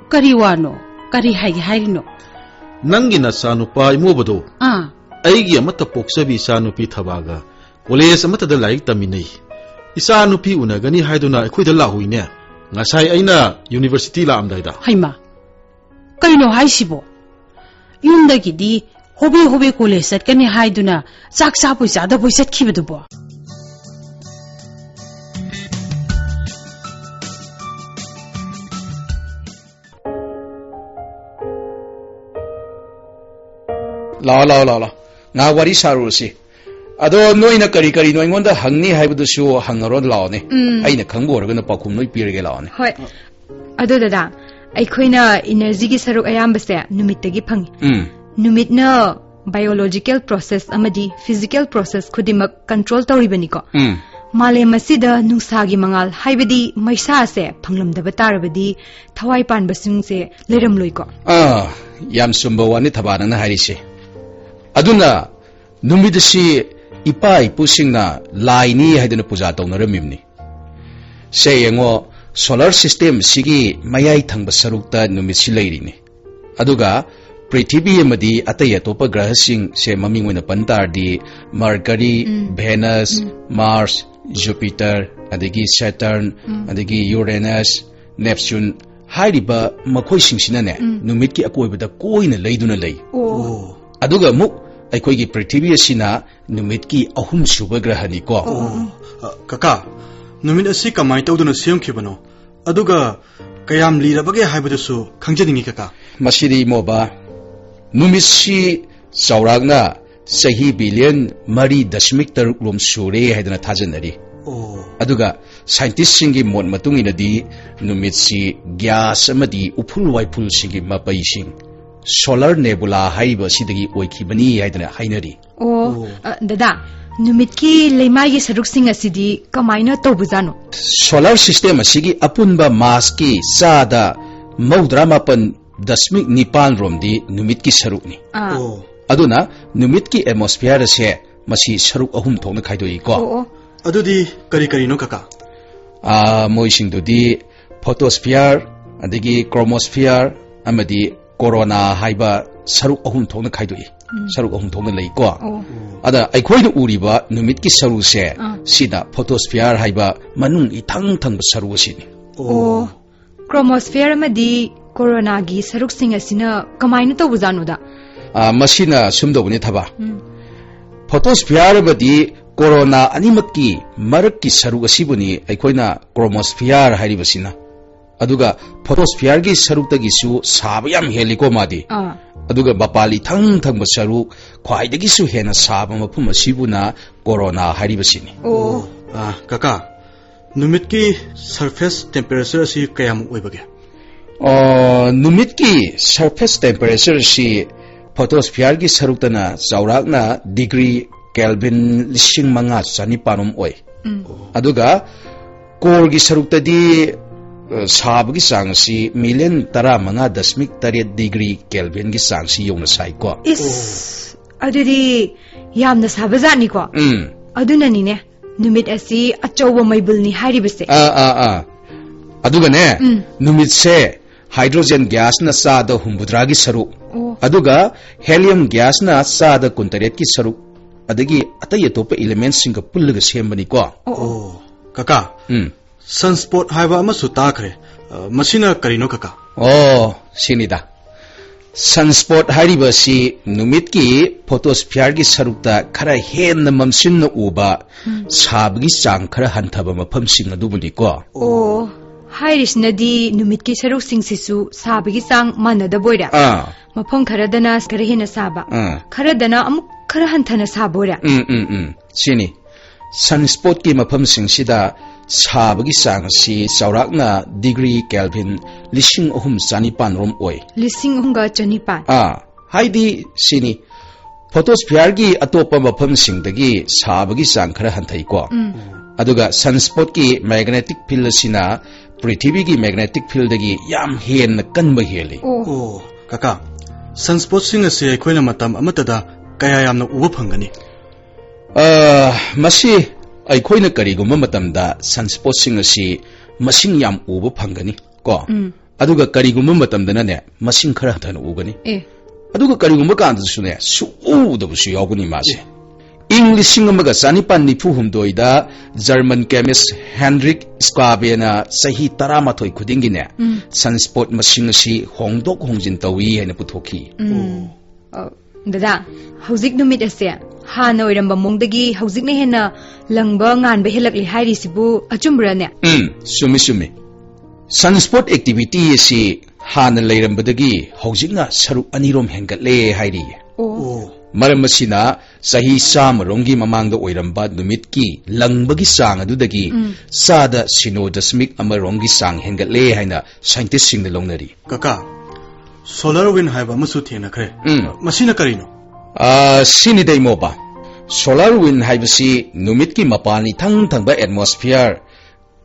ꯀꯔꯤ ꯋꯥꯅꯣ? ꯀꯔꯤ ꯍꯥꯏꯒꯦ ꯍꯥꯏꯔꯤꯅꯣ? ꯅꯪꯒꯤ ꯅꯆꯥꯅꯨꯄꯥ ꯏꯃꯣꯕꯗꯣ ꯑꯥ꯫ ꯑꯩꯒꯤ ꯑꯃꯠꯇ ꯄꯣꯛꯆꯕꯤ ꯏꯆꯥꯅꯨꯄꯤ ꯊꯕꯥꯒ ꯀꯣꯂꯦꯖ ꯑꯃꯠꯇꯗ ꯂꯥꯏꯔꯤꯛ ꯇꯝꯃꯤꯟꯅꯩ꯫ ꯏꯆꯥꯅꯨꯄꯤ ꯎꯅꯒꯅꯤ ꯍꯥꯏꯗꯨꯅ ꯑꯩꯈꯣꯏꯗ ꯂꯥꯛꯍꯧꯏꯅꯦ, ꯉꯁꯥꯏ ꯑꯩꯅ ꯌꯨꯅꯤꯚꯔꯁꯤꯇꯤ ꯂꯥꯛꯑꯝꯗꯥꯏꯗ꯫ ꯍꯩꯃꯥ, ꯀꯩꯅꯣ ꯍꯥꯏꯁꯤꯕꯣ? ꯌꯨꯝꯗꯒꯤꯗꯤ ꯍꯣꯕꯦ ꯍꯣꯕꯦ ꯀꯣꯂꯦꯖ ꯆꯠꯀꯅꯤ ꯍꯥꯏꯗꯨꯅ ꯆꯥꯛ ꯆꯥꯕꯣꯏ ꯆꯥꯗꯕꯣꯏ ꯆꯠꯈꯤꯕꯗꯨꯕꯣ? ꯂꯥꯛꯑꯣ, ꯂꯥꯛꯑꯣ, ꯂꯥꯛꯑꯣ, ꯂꯥꯛꯑꯣ꯫ ꯉꯥꯏꯍꯥꯛ ꯋꯥꯔꯤ ꯁꯥꯔꯨꯔꯁꯤ꯫ ꯑꯗꯣ ꯅꯣꯏꯅ ꯀꯔꯤ ꯀꯔꯤꯅꯣ ꯑꯩꯉꯣꯟꯗ ꯍꯪꯅꯤ ꯍꯥꯏꯕꯗꯨꯁꯨ ꯍꯪꯉꯔꯣ ꯂꯥꯛꯑꯣꯅꯦ꯫ ꯎꯝ꯫ ꯑꯩꯅ ꯈꯪꯕ ꯑꯣꯏꯔꯒꯅ ꯄꯥꯎꯈꯨꯝ ꯂꯣꯏ ꯄꯤꯔꯒꯦ ꯂꯥꯛꯑꯣꯅꯦ꯫ ꯍꯣꯏ꯫ ꯑꯗꯣ ꯗꯗꯥ, ꯑꯩꯈꯣꯏꯅ ꯏꯅꯔꯖꯤꯒꯤ ꯁꯔꯨꯛ ꯑꯌꯥꯝꯕꯁꯦ ꯅꯨꯃꯤꯠꯇꯒꯤ ꯐꯪꯉꯤ꯫ ꯎꯝ꯫ ꯅꯨꯃꯤꯠꯅ ꯕꯥꯏꯑꯣꯂꯣꯖꯤꯀꯦꯜ ꯄ꯭ꯔꯣꯁꯦꯁ ꯑꯃꯗꯤ ꯐꯤꯖꯤꯀꯦꯜ ꯄ꯭ꯔꯣꯁꯦꯁ ꯈꯨꯗꯤꯡꯃꯛ ꯀꯟꯇ꯭ꯔꯣꯜ ꯇꯧꯔꯤꯕꯅꯤꯀꯣ꯫ ꯎꯝ꯫ ꯃꯥꯂꯦꯝ ꯑꯁꯤꯗ ꯅꯨꯡꯁꯥꯒꯤ ꯃꯉꯥꯜ, ꯍꯥꯏꯕꯗꯤ ꯃꯩꯁꯥꯁꯦ ꯐꯪꯂꯝꯗꯕ ꯇꯥꯔꯕꯗꯤ ꯊꯋꯥꯏ ꯄꯥꯟꯕꯁꯤꯡꯁꯦ ꯂꯩꯔꯝꯂꯣꯏꯀꯣ꯫ ꯑꯥ, ꯌꯥꯝ ꯆꯨꯝꯕ ꯋꯥꯅꯤ ꯊꯕꯥ ꯅꯪꯅ ꯍꯥꯏꯔꯤꯁꯦ꯫ ꯑꯗꯨꯅ ꯅꯨꯃꯤꯠ ꯑꯁꯤ ꯏꯄꯥ ꯏꯄꯨꯁꯤꯡꯅ ꯂꯥꯏꯅꯤ ꯍꯥꯏꯗꯨꯅ ꯄꯨꯖꯥ ꯇꯧꯅꯔꯝꯃꯤꯕꯅꯤ꯫ ꯁꯦ ꯌꯦꯡꯉꯣ, ꯁꯣꯂꯔ ꯁꯤꯁꯇꯦꯝ ꯑꯁꯤꯒꯤ ꯃꯌꯥꯏ ꯊꯪꯕ ꯁꯔꯨꯛꯇ ꯅꯨꯃꯤꯠꯁꯤ ꯂꯩꯔꯤꯅꯤ꯫ ꯑꯗꯨꯒ ꯄ꯭ꯔꯤꯊꯤꯕꯤ ꯑꯃꯗꯤ ꯑꯇꯩ ꯑꯇꯣꯞꯄ ꯒ꯭ꯔꯍꯁꯤꯡ, ꯁꯦ ꯃꯃꯤꯡ ꯑꯣꯏꯅ ꯄꯟ ꯇꯥꯔꯗꯤ ꯃꯔꯀꯔꯤ, ꯎꯝ꯫ ꯚꯦꯅꯁ, ꯎꯝ꯫ ꯃꯥꯔꯁ, ꯖꯨꯄꯤꯇꯔ, ꯑꯗꯒꯤ ꯁꯦꯇꯔꯟ, ꯎꯝ꯫ ꯑꯗꯒꯤ ꯌꯨꯔꯦꯅꯁ, ꯅꯦꯞꯆꯨꯟ ꯍꯥꯏꯔꯤꯕ ꯃꯈꯣꯏꯁꯤꯡꯁꯤꯅꯅꯦ, ꯎꯝ꯫ ꯅꯨꯃꯤꯠꯀꯤ ꯑꯀꯣꯏꯕꯗ ꯀꯣꯏꯅ ꯂꯩꯗꯨꯅ ꯂꯩ꯫ ꯑꯣ꯫ ꯑꯗꯨꯒ ꯑꯃꯨꯛ ꯑꯩꯈꯣꯏꯒꯤ ꯄ꯭ꯔꯤꯊꯤꯕꯤ ꯑꯁꯤꯅ ꯅꯨꯃꯤꯠꯀꯤ ꯑꯍꯨꯝꯁꯨꯕ ꯒ꯭ꯔꯍꯅꯤꯀꯣ꯫ ꯑꯣ, ꯑꯣ, ꯑꯣ꯫ ꯑ, ꯀꯀꯥ, ꯅꯨꯃꯤꯠ ꯑꯁꯤ ꯀꯃꯥꯏꯅ ꯇꯧꯗꯨꯅ ꯁꯦꯝꯈꯤꯕꯅꯣ? ꯑꯗꯨꯒ ꯀꯌꯥꯝ ꯂꯤꯔꯕꯒꯦ ꯍꯥꯏꯕꯗꯨꯁꯨ ꯈꯪꯖꯅꯤꯡꯉꯤ, ꯀꯀꯥ꯫ ꯃꯁꯤꯗꯤ ꯏꯃꯣꯕ, ꯅꯨꯃꯤꯠꯁꯤ ꯆꯥꯎꯔꯥꯛꯅ ꯆꯍꯤ ꯕꯤꯂꯤꯌꯟ ꯃꯔꯤ ꯗꯁꯃꯤꯛ ꯇꯔꯨꯛ ꯔꯣꯝ ꯁꯨꯔꯦ ꯍꯥꯏꯗꯅ ꯊꯥꯖꯅꯔꯤ꯫ ꯑꯣ꯫ ꯑꯗꯨꯒ ꯁꯥꯏꯟꯇꯤꯁꯁꯤꯡꯒꯤ ꯃꯣꯠ ꯃꯇꯨꯡ ꯏꯟꯅꯗꯤ ꯅꯨꯃꯤꯠꯁꯤ ꯒ꯭ꯌꯥꯁ ꯑꯃꯗꯤ ꯎꯐꯨꯜ ꯋꯥꯏꯐꯨꯜꯁꯤꯡꯒꯤ ꯃꯄꯩꯁꯤꯡ, ꯁꯣꯂꯔ ꯅꯦꯕꯨꯂꯥ ꯍꯥꯏꯔꯤꯕ ꯑꯁꯤꯗꯒꯤ ꯑꯣꯏꯈꯤꯕꯅꯤ ꯍꯥꯏꯗꯅ ꯍꯥꯏꯅꯔꯤ꯫ ꯑꯣ, ꯑꯣ꯫ ꯑ, ꯗꯗꯥ, ꯅꯨꯃꯤꯠꯀꯤ ꯂꯩꯃꯥꯏꯒꯤ ꯁꯔꯨꯛꯁꯤꯡ ꯑꯁꯤꯗꯤ ꯀꯃꯥꯏꯅ ꯇꯧꯕꯖꯥꯠꯅꯣ? ꯁꯣꯂꯔ ꯁꯤꯁꯇꯦꯝ ꯑꯁꯤꯒꯤ ꯑꯄꯨꯟꯕ ꯃꯥꯁꯀꯤ ꯆꯥꯗ ꯃꯧꯗ꯭ꯔꯥ ꯃꯥꯄꯟ ꯗꯁꯃꯤꯛ ꯅꯤꯄꯥꯟ ꯔꯣꯝꯗꯤ ꯅꯨꯃꯤꯠꯀꯤ ꯁꯔꯨꯛꯅꯤ꯫ ꯑꯥ꯫ ꯑꯣ꯫ ꯑꯗꯨꯅ ꯅꯨꯃꯤꯠꯀꯤ ꯑꯦꯠꯃꯣꯁꯐꯤꯌꯔ ꯑꯁꯦ ꯃꯁꯤ ꯁꯔꯨꯛ ꯑꯍꯨꯝ ꯊꯣꯛꯅ ꯈꯥꯏꯗꯣꯛꯏꯀꯣ꯫ ꯑꯣ, ꯑꯣ꯫ ꯑꯗꯨꯗꯤ ꯀꯔꯤ ꯀꯔꯤꯅꯣ, ꯀꯀꯥ? ꯑꯥ, ꯃꯣꯏꯁꯤꯡꯗꯨꯗꯤ photosphere, ꯑꯗꯒꯤ chromosphere, ꯑꯃꯗꯤ corona ꯍꯥꯏꯕ ꯁꯔꯨꯛ ꯑꯍꯨꯝ ꯊꯣꯛꯅ ꯈꯥꯏꯗꯣꯛꯏ꯫ ꯎꯝ꯫ ꯁꯔꯨꯛ ꯑꯍꯨꯝ ꯊꯣꯛꯅ ꯂꯩꯀꯣ꯫ ꯑꯣ꯫ ꯑꯗ ꯑꯩꯈꯣꯏꯅ ꯎꯔꯤꯕ ꯅꯨꯃꯤꯠꯀꯤ ꯁꯔꯨꯁꯦ, ꯑꯥ꯫ ꯁꯤꯗ photosphere ꯍꯥꯏꯕ ꯃꯅꯨꯡ ꯏꯊꯪ ꯊꯪꯕ ꯁꯔꯨ ꯑꯁꯤꯅꯤ꯫ ꯑꯣ꯫ Chromosphere ꯑꯃꯗꯤ coronaꯒꯤ ꯁꯔꯨꯛꯁꯤꯡ ꯑꯁꯤꯅ ꯀꯃꯥꯏꯅ ꯇꯧꯕꯖꯥꯠꯅꯣꯗ? ꯑꯥ, ꯃꯁꯤꯅ ꯁꯨꯝꯗꯧꯕꯅꯤ, ꯊꯕꯥ꯫ ꯎꯝ꯫ Photosphere ꯑꯃꯗꯤ corona ꯑꯅꯤꯃꯛꯀꯤ ꯃꯔꯛꯀꯤ ꯁꯔꯨꯛ ꯑꯁꯤꯕꯨꯅꯤ ꯑꯩꯈꯣꯏꯅ chromosphere ꯍꯥꯏꯔꯤꯕꯁꯤꯅ꯫ ꯑꯗꯨꯒ photosphereꯒꯤ ꯁꯔꯨꯛꯇꯒꯤꯁꯨ ꯁꯥꯕ ꯌꯥꯝ ꯍꯦꯜꯂꯤꯀꯣ ꯃꯥꯗꯤ꯫ ꯑꯥ꯫ ꯑꯗꯨꯒ ꯃꯄꯥꯟ ꯏꯊꯪ ꯊꯪꯕ ꯁꯔꯨꯛ, ꯈ꯭ꯋꯥꯏꯗꯒꯤꯁꯨ ꯍꯦꯟꯅ ꯁꯥꯕ ꯃꯐꯝ ꯑꯁꯤꯕꯨꯅ corona ꯍꯥꯏꯔꯤꯕꯁꯤꯅꯤ꯫ ꯑꯣ꯫ ꯑꯥ, ꯀꯀꯥ, ꯅꯨꯃꯤꯠꯀꯤ surface temperature ꯑꯁꯤ ꯀꯌꯥꯃꯨꯛ ꯑꯣꯏꯕꯒꯦ? ꯑꯣ, ꯅꯨꯃꯤꯠꯀꯤ surface temperatureꯁꯤ photosphereꯒꯤ ꯁꯔꯨꯛꯇꯅ ꯆꯥꯎꯔꯥꯛꯅ degree Kelvin ꯂꯤꯁꯤꯡ ꯃꯉꯥ ꯆꯅꯤꯄꯥꯟ ꯔꯣꯝ ꯑꯣꯏ꯫ ꯎꯝ꯫ ꯑꯗꯨꯒ coreꯒꯤ ꯁꯔꯨꯛꯇꯗꯤ, ꯑ, ꯁꯥꯕꯒꯤ ꯆꯥꯡ ꯑꯁꯤ million ꯇꯔꯥꯃꯉꯥ ꯗꯁꯃꯤꯛ ꯇꯔꯦꯠ degree Kelvinꯒꯤ ꯆꯥꯡꯁꯤ ꯌꯧꯅ ꯁꯥꯏꯀꯣ꯫ ꯏꯁ, ꯑꯗꯨꯗꯤ ꯌꯥꯝꯅ ꯁꯥꯕꯖꯥꯠꯅꯤꯀꯣ? ꯎꯝ꯫ ꯑꯗꯨꯅꯅꯤꯅꯦ, ꯅꯨꯃꯤꯠ ꯑꯁꯤ ꯑꯆꯧꯕ ꯃꯩꯕꯨꯜꯅꯤ ꯍꯥꯏꯔꯤꯕꯁꯦ꯫ ꯑꯥ, ꯑꯥ, ꯑꯥ꯫ ꯑꯗꯨꯒꯅꯦ, ꯎꯝ꯫ ꯅꯨꯃꯤꯠꯁꯦ hydrogen gasꯅ ꯆꯥꯗ ꯍꯨꯝꯐꯨꯇꯔꯥꯒꯤ ꯁꯔꯨꯛ, ꯑꯣ꯫ ꯑꯗꯨꯒ helium gasꯅ ꯆꯥꯗ ꯀꯨꯟꯇꯔꯦꯠꯀꯤ ꯁꯔꯨꯛ, ꯑꯗꯒꯤ ꯑꯇꯩ ꯑꯇꯣꯞꯄ elementꯁꯤꯡꯒ ꯄꯨꯜꯂꯒ ꯁꯦꯝꯕꯅꯤꯀꯣ꯫ ꯑꯣ, ꯑꯣ꯫ ꯑꯣ, ꯀꯀꯥ, ꯎꯝ꯫ Sunspot ꯍꯥꯏꯕ ꯑꯃꯁꯨ ꯇꯥꯈ꯭ꯔꯦ꯫ ꯑ, ꯃꯁꯤꯅ ꯀꯔꯤꯅꯣ, ꯀꯀꯥ? ꯑꯣ, ꯁꯤꯅꯤꯗ꯫ Sunspot ꯍꯥꯏꯔꯤꯕ ꯑꯁꯤ ꯅꯨꯃꯤꯠꯀꯤ photosphereꯒꯤ ꯁꯔꯨꯛꯇ ꯈꯔ ꯍꯦꯟꯅ ꯃꯝꯁꯤꯟꯅ ꯎꯕ, ꯎꯝ꯫ ꯁꯥꯕꯒꯤ ꯆꯥꯡ ꯈꯔ ꯍꯟꯊꯕ ꯃꯐꯝꯁꯤꯡ ꯑꯗꯨꯕꯨꯅꯤꯀꯣ꯫ ꯑꯣ, ꯍꯥꯏꯔꯤꯁꯤꯅꯗꯤ ꯅꯨꯃꯤꯠꯀꯤ ꯁꯔꯨꯛꯁꯤꯡꯁꯤꯁꯨ ꯁꯥꯕꯒꯤ ꯆꯥꯡ ꯃꯥꯟꯅꯗꯕ ꯑꯣꯏꯔꯦ꯫ ꯑꯥ꯫ ꯃꯐꯝ ꯈꯔꯗꯅ ꯈꯔ ꯍꯦꯟꯅ ꯁꯥꯕ, ꯑꯥ꯫ ꯈꯔꯗꯅ ꯑꯃꯨꯛ ꯈꯔ ꯍꯟꯊꯅ ꯁꯥꯕ ꯑꯣꯏꯔꯦ꯫ ꯎꯝ, ꯎꯝ, ꯎꯝ꯫ ꯁꯤꯅꯤ꯫ Sunspotꯀꯤ ꯃꯐꯝꯁꯤꯡꯁꯤꯗ ꯁꯥꯕꯒꯤ ꯆꯥꯡ ꯑꯁꯤ ꯆꯥꯎꯔꯥꯛꯅ degree Kelvin ꯂꯤꯁꯤꯡ ꯑꯍꯨꯝ ꯆꯅꯤꯄꯥꯟ ꯔꯣꯝ ꯑꯣꯏ꯫ ꯂꯤꯁꯤꯡ ꯑꯍꯨꯝꯒ ꯆꯅꯤꯄꯥꯟ? ꯑꯥ, ꯍꯥꯏꯗꯤ ꯁꯤꯅꯤ, photosphereꯒꯤ ꯑꯇꯣꯞꯄ ꯃꯐꯝꯁꯤꯡꯗꯒꯤ ꯁꯥꯕꯒꯤ ꯆꯥꯡ ꯈꯔ ꯍꯟꯊꯩꯀꯣ꯫ ꯎꯝ꯫ ꯑꯗꯨꯒ Sunspotꯀꯤ magnetic field ꯑꯁꯤꯅ ꯄ꯭ꯔꯤꯊꯤꯕꯤꯒꯤ magnetic fieldꯗꯒꯤ ꯌꯥꯝ ꯍꯦꯟꯅ ꯀꯟꯕ ꯍꯦꯜꯂꯤ꯫ ꯑꯣ꯫ ꯑꯣ, ꯀꯀꯥ, Sunspotꯁꯤꯡ ꯑꯁꯤ ꯑꯩꯈꯣꯏꯅ ꯃꯇꯝ ꯑꯃꯠꯇꯗ ꯀꯌꯥ ꯌꯥꯝꯅ ꯎꯕ ꯐꯪꯒꯅꯤ? ꯑ, ꯃꯁꯤ ꯑꯩꯈꯣꯏꯅ ꯀꯔꯤꯒꯨꯝꯕ ꯃꯇꯝꯗ sunspotsꯁꯤꯡ ꯑꯁꯤ ꯃꯁꯤꯡ ꯌꯥꯝ ꯎꯕ ꯐꯪꯒꯅꯤ ꯀꯣ꯫ ꯎꯝ꯫ ꯑꯗꯨꯒ ꯀꯔꯤꯒꯨꯝꯕ ꯃꯇꯝꯗꯅꯅꯦ, ꯃꯁꯤꯡ ꯈꯔ ꯍꯟꯊꯅ ꯎꯒꯅꯤ꯫ ꯑꯦ꯫ ꯑꯗꯨꯒ ꯀꯔꯤꯒꯨꯝꯕ ꯀꯥꯟꯗꯁꯨꯅꯦ, ꯁꯨꯛꯎ ꯎꯗꯕꯁꯨ ꯌꯥꯎꯒꯅꯤ ꯃꯥꯁꯦ꯫ ꯏꯪ ꯂꯤꯁꯤꯡ ꯑꯃꯒ ꯆꯅꯤꯄꯥꯟ ꯅꯤꯐꯨ ꯍꯨꯝꯗꯣꯏꯗ German chemist Heinrich Schaebeꯅ ꯆꯍꯤ ꯇꯔꯥꯃꯥꯊꯣꯏ ꯈꯨꯗꯤꯡꯒꯤꯅꯦ, ꯎꯝ꯫ Sunspot ꯃꯁꯤꯡ ꯑꯁꯤ ꯍꯣꯡꯗꯣꯛ ꯍꯣꯡꯖꯤꯟ ꯇꯧꯏ ꯍꯥꯏꯅ ꯄꯨꯊꯣꯛꯈꯤ꯫ ꯎꯝ꯫ ꯑꯣ, ꯗꯗꯥ, ꯍꯧꯖꯤꯛ ꯅꯨꯃꯤꯠ ꯑꯁꯦ ꯍꯥꯟꯅ ꯑꯣꯏꯔꯝꯕ ꯃꯑꯣꯡꯗꯒꯤ ꯍꯧꯖꯤꯛꯅ ꯍꯦꯟꯅ ꯂꯪꯕ ꯉꯥꯟꯕ ꯍꯦꯜꯂꯛꯂꯤ ꯍꯥꯏꯔꯤꯁꯤꯕꯨ ꯑꯆꯨꯝꯕ꯭ꯔꯅꯦ? ꯎꯝ, ꯆꯨꯝꯃꯤ, ꯆꯨꯝꯃꯤ꯫ Sunspot activity ꯑꯁꯤ ꯍꯥꯟꯅ ꯂꯩꯔꯝꯕꯗꯒꯤ ꯍꯧꯖꯤꯛꯅ ꯁꯔꯨꯛ ꯑꯅꯤꯔꯣꯝ ꯍꯦꯟꯒꯠꯂꯦ ꯍꯥꯏꯔꯤꯌꯦ꯫ ꯑꯣ꯫ ꯑꯣ꯫ ꯃꯔꯝ ꯑꯁꯤꯅ ꯆꯍꯤ ꯆꯥꯝꯃꯔꯣꯝꯒꯤ ꯃꯃꯥꯡꯗ ꯑꯣꯏꯔꯝꯕ ꯅꯨꯃꯤꯠꯀꯤ ꯂꯪꯕꯒꯤ ꯆꯥꯡ ꯑꯗꯨꯗꯒꯤ ꯎꯝ꯫ ꯆꯥꯗ ꯁꯤꯅꯣ ꯗꯁꯃꯤꯛ ꯑꯃꯔꯣꯝꯒꯤ ꯆꯥꯡ ꯍꯦꯟꯒꯠꯂꯦ ꯍꯥꯏꯅ scientistꯁꯤꯡꯅ ꯂꯧꯅꯔꯤ꯫ ꯀꯀꯥ, solar wind ꯍꯥꯏꯕ ꯑꯃꯁꯨ ꯊꯦꯡꯅꯈ꯭ꯔꯦ꯫ ꯎꯝ꯫ ꯃꯁꯤꯅ ꯀꯔꯤꯅꯣ? ꯑꯥ, ꯁꯤꯅꯤꯗ ꯏꯃꯣꯕ꯫ Solar wind ꯍꯥꯏꯕꯁꯤ ꯅꯨꯃꯤꯠꯀꯤ ꯃꯄꯥꯟ ꯏꯊꯪ ꯊꯪꯕ atmosphere,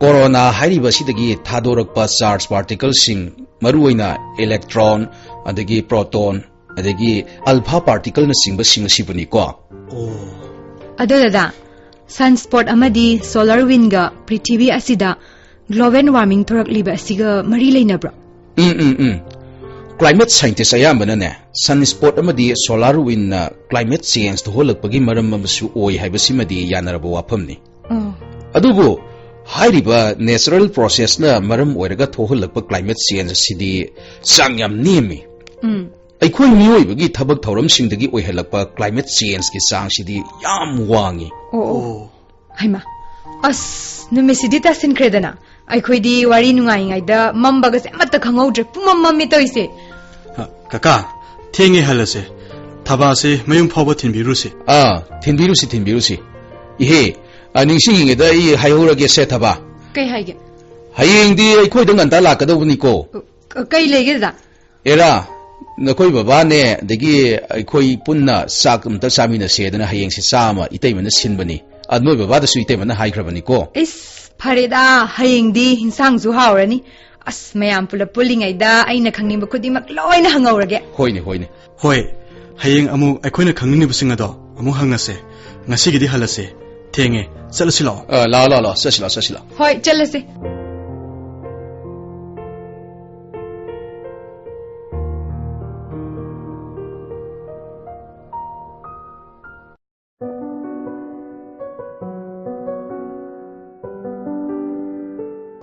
corona ꯍꯥꯏꯔꯤꯕ ꯑꯁꯤꯗꯒꯤ ꯊꯥꯗꯣꯔꯛꯄ charge particleꯁꯤꯡ, ꯃꯔꯨꯑꯣꯏꯅ electron, ꯑꯗꯒꯤ proton, ꯑꯗꯒꯤ alpha particleꯅꯆꯤꯡꯕꯁꯤꯡ ꯑꯁꯤꯕꯨꯅꯤꯀꯣ꯫ ꯑꯣ꯫ ꯑꯗꯣ ꯗꯗꯥ, sunspot ꯑꯃꯗꯤ solar windꯒ ꯄ꯭ꯔꯤꯊꯤꯕꯤ ꯑꯁꯤꯗ global warming ꯊꯣꯔꯛꯂꯤꯕ ꯑꯁꯤꯒ ꯃꯔꯤ ꯂꯩꯅꯕ꯭ꯔꯣ? ꯎꯝ, ꯎꯝ, ꯎꯝ꯫ Climate scientist ꯑꯌꯥꯝꯕꯅꯅꯦ, sunspot ꯑꯃꯗꯤ solar windꯅ climate change ꯊꯣꯛꯍꯜꯂꯛꯄꯒꯤ ꯃꯔꯝ ꯑꯃꯁꯨ ꯑꯣꯏ ꯍꯥꯏꯕꯁꯤꯃꯗꯤ ꯌꯥꯅꯔꯕ ꯋꯥꯐꯝꯅꯤ꯫ ꯑꯣ꯫ ꯑꯗꯨꯕꯨ ꯍꯥꯏꯔꯤꯕ natural processꯅ ꯃꯔꯝ ꯑꯣꯏꯔꯒ ꯊꯣꯛꯍꯜꯂꯛꯄ climate change ꯑꯁꯤꯗꯤ ꯆꯥꯡ ꯌꯥꯝ ꯅꯦꯝꯃꯤ꯫ ꯎꯝ꯫ ꯑꯩꯈꯣꯏ ꯃꯤꯑꯣꯏꯕꯒꯤ ꯊꯕꯛ ꯊꯧꯔꯝꯁꯤꯡꯗꯒꯤ ꯑꯣꯏꯍꯜꯂꯛꯄ climate changeꯀꯤ ꯆꯥꯡꯁꯤꯗꯤ ꯌꯥꯝ ꯋꯥꯡꯉꯤ꯫ ꯑꯣ, ꯑꯣ꯫ ꯑꯣ꯫ ꯍꯩꯃꯥ, ꯑꯁ, ꯅꯨꯃꯤꯠꯁꯤꯗꯤ ꯇꯥꯁꯤꯟꯈ꯭ꯔꯦꯗꯅ꯫ ꯑꯩꯈꯣꯏꯗꯤ ꯋꯥꯔꯤ ꯅꯨꯡꯉꯥꯏꯔꯤꯉꯩꯗ ꯃꯝꯕꯒꯁꯦ ꯑꯃꯠꯇ ꯈꯪꯍꯧꯗ꯭ꯔꯦ꯫ ꯄꯨꯝꯃꯝ ꯃꯝꯃꯦ ꯇꯧꯔꯤꯁꯦ꯫ ꯑ, ꯀꯀꯥ, ꯊꯦꯡꯉꯦ, ꯍꯜꯂꯁꯦ꯫ ꯊꯕꯥꯁꯦ ꯃꯌꯨꯝ ꯐꯥꯎꯕ ꯊꯤꯟꯕꯤꯔꯨꯁꯦ꯫ ꯑꯥ, ꯊꯤꯟꯕꯤꯔꯨꯁꯤ, ꯊꯤꯟꯕꯤꯔꯨꯁꯤ꯫ ꯏꯍꯦ, ꯑ, ꯅꯤꯡꯁꯤꯡꯉꯤꯉꯩꯗ ꯑꯩ ꯍꯥꯏꯍꯧꯔꯒꯦꯁꯦ, ꯊꯕꯥ꯫ ꯀꯩ ꯍꯥꯏꯒꯦ? ꯍꯌꯦꯡꯗꯤ ꯑꯩꯈꯣꯏꯗ ꯉꯟꯇꯥ ꯂꯥꯛꯀꯗꯧꯕꯅꯤꯀꯣ꯫ ꯑ, ꯀ-, ꯀꯩ ꯂꯩꯒꯦ, ꯗꯗꯥ? ꯑꯦꯔꯥ, ꯅꯈꯣꯏ ꯕꯕꯥꯅꯦ, ꯑꯗꯒꯤ ꯑꯩꯈꯣꯏ ꯄꯨꯟꯅ ꯆꯥꯛ ꯑꯝꯇ ꯆꯥꯃꯤꯟꯅꯁꯦꯗꯅ ꯍꯌꯦꯡꯁꯦ ꯆꯥ ꯑꯃ ꯏꯇꯩꯃꯅ ꯁꯤꯟꯕꯅꯤ꯫ ꯑ, ꯅꯣꯏ ꯕꯕꯥꯗꯁꯨ ꯏꯇꯩꯃꯅ ꯍꯥꯏꯈ꯭ꯔꯕꯅꯤꯀꯣ꯫ ꯏꯁ, ꯐꯔꯦꯗ, ꯍꯌꯦꯡꯗꯤ ꯍꯤꯟꯁꯥꯡꯁꯨ ꯍꯥꯎꯔꯅꯤ꯫ ꯑꯁ, ꯃꯌꯥꯝ ꯄꯨꯂꯞ ꯄꯨꯜꯂꯤꯉꯩꯗ ꯑꯩꯅ ꯈꯪꯅꯤꯡꯕ ꯈꯨꯗꯤꯡꯃꯛ ꯂꯣꯏꯅ ꯍꯪꯍꯧꯔꯒꯦ꯫ ꯍꯣꯏꯅꯦ, ꯍꯣꯏꯅꯦ꯫ ꯍꯣꯏ, ꯍꯌꯦꯡ ꯑꯃꯨꯛ ꯑꯩꯈꯣꯏꯅ ꯈꯪꯅꯤꯡꯂꯤꯕꯁꯤꯡ ꯑꯗꯣ ꯑꯃꯨꯛ ꯍꯪꯉꯁꯦ꯫ ꯉꯁꯤꯒꯤꯗꯤ ꯍꯜꯂꯁꯦ꯫ ꯊꯦꯡꯉꯦ, ꯆꯠꯂꯁꯤ ꯂꯥꯛꯑꯣ꯫ ꯑ, ꯂꯥꯛꯑꯣ, ꯂꯥꯛꯑꯣ, ꯂꯥꯛꯑꯣ, ꯆꯠꯁꯤ ꯂꯥꯛꯑꯣ, ꯆꯠꯁꯤ ꯂꯥꯛꯑꯣ꯫ ꯍꯣꯏ, ꯆꯠꯂꯁꯤ꯫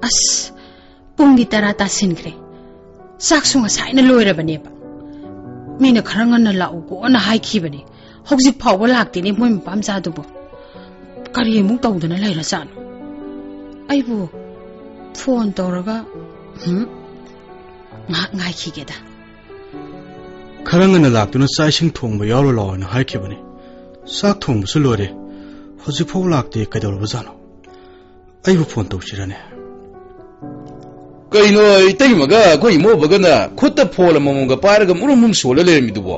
ꯑꯁ, ꯄꯨꯡꯗꯤ ꯇꯔꯥ ꯇꯥꯁꯤꯟꯈ꯭ꯔꯦ꯫ ꯆꯥꯛꯁꯨ ꯉꯁꯥꯏꯅ ꯂꯣꯏꯔꯕꯅꯦꯕ꯫ ꯃꯤꯅ ꯈꯔ ꯉꯟꯅ ꯂꯥꯛꯎꯀꯣꯅ ꯍꯥꯏꯈꯤꯕꯅꯦ꯫ ꯍꯧꯖꯤꯛ ꯐꯥꯎꯕ ꯂꯥꯛꯇꯦꯅꯦ ꯃꯣꯏ ꯃꯄꯥ ꯃꯆꯥꯗꯨꯕꯨ꯫ ꯀꯔꯤ ꯑꯃꯨꯛ ꯇꯧꯗꯅ ꯂꯩꯔꯖꯥꯠꯅꯣ? ꯑꯩꯕꯨ ꯐꯣꯟ ꯇꯧꯔꯒ, ꯍꯨꯝ, ꯉꯥꯏꯍꯥꯛ ꯉꯥꯏꯈꯤꯒꯦꯗ꯫ ꯈꯔ ꯉꯟꯅ ꯂꯥꯛꯇꯨꯅ ꯆꯥꯛ ꯏꯁꯤꯡ ꯊꯣꯡꯕ ꯌꯥꯎꯔꯨ ꯂꯥꯛꯑꯣꯅ ꯍꯥꯏꯈꯤꯕꯅꯤ꯫ ꯆꯥꯛ ꯊꯣꯡꯕꯁꯨ ꯂꯣꯏꯔꯦ, ꯍꯧꯖꯤꯛꯐꯥꯎ ꯂꯥꯛꯇꯦ, ꯀꯩꯗꯧꯔꯕꯖꯥꯠꯅꯣ? ꯑꯩꯕꯨ ꯐꯣꯟ ꯇꯧꯁꯤꯔꯅꯦ? ꯀꯩꯅꯣ, ꯏꯇꯩꯃꯒ ꯑꯩꯈꯣꯏ ꯏꯃꯧꯕꯒꯅ ꯈꯨꯠꯇ ꯐꯣꯟ ꯑꯃꯃꯝꯒ ꯄꯥꯏꯔꯒ ꯃꯨꯔꯨꯝ ꯃꯨꯔꯨꯝ ꯁꯣꯜꯂ ꯂꯩꯔꯝꯃꯤꯗꯨꯕꯣ?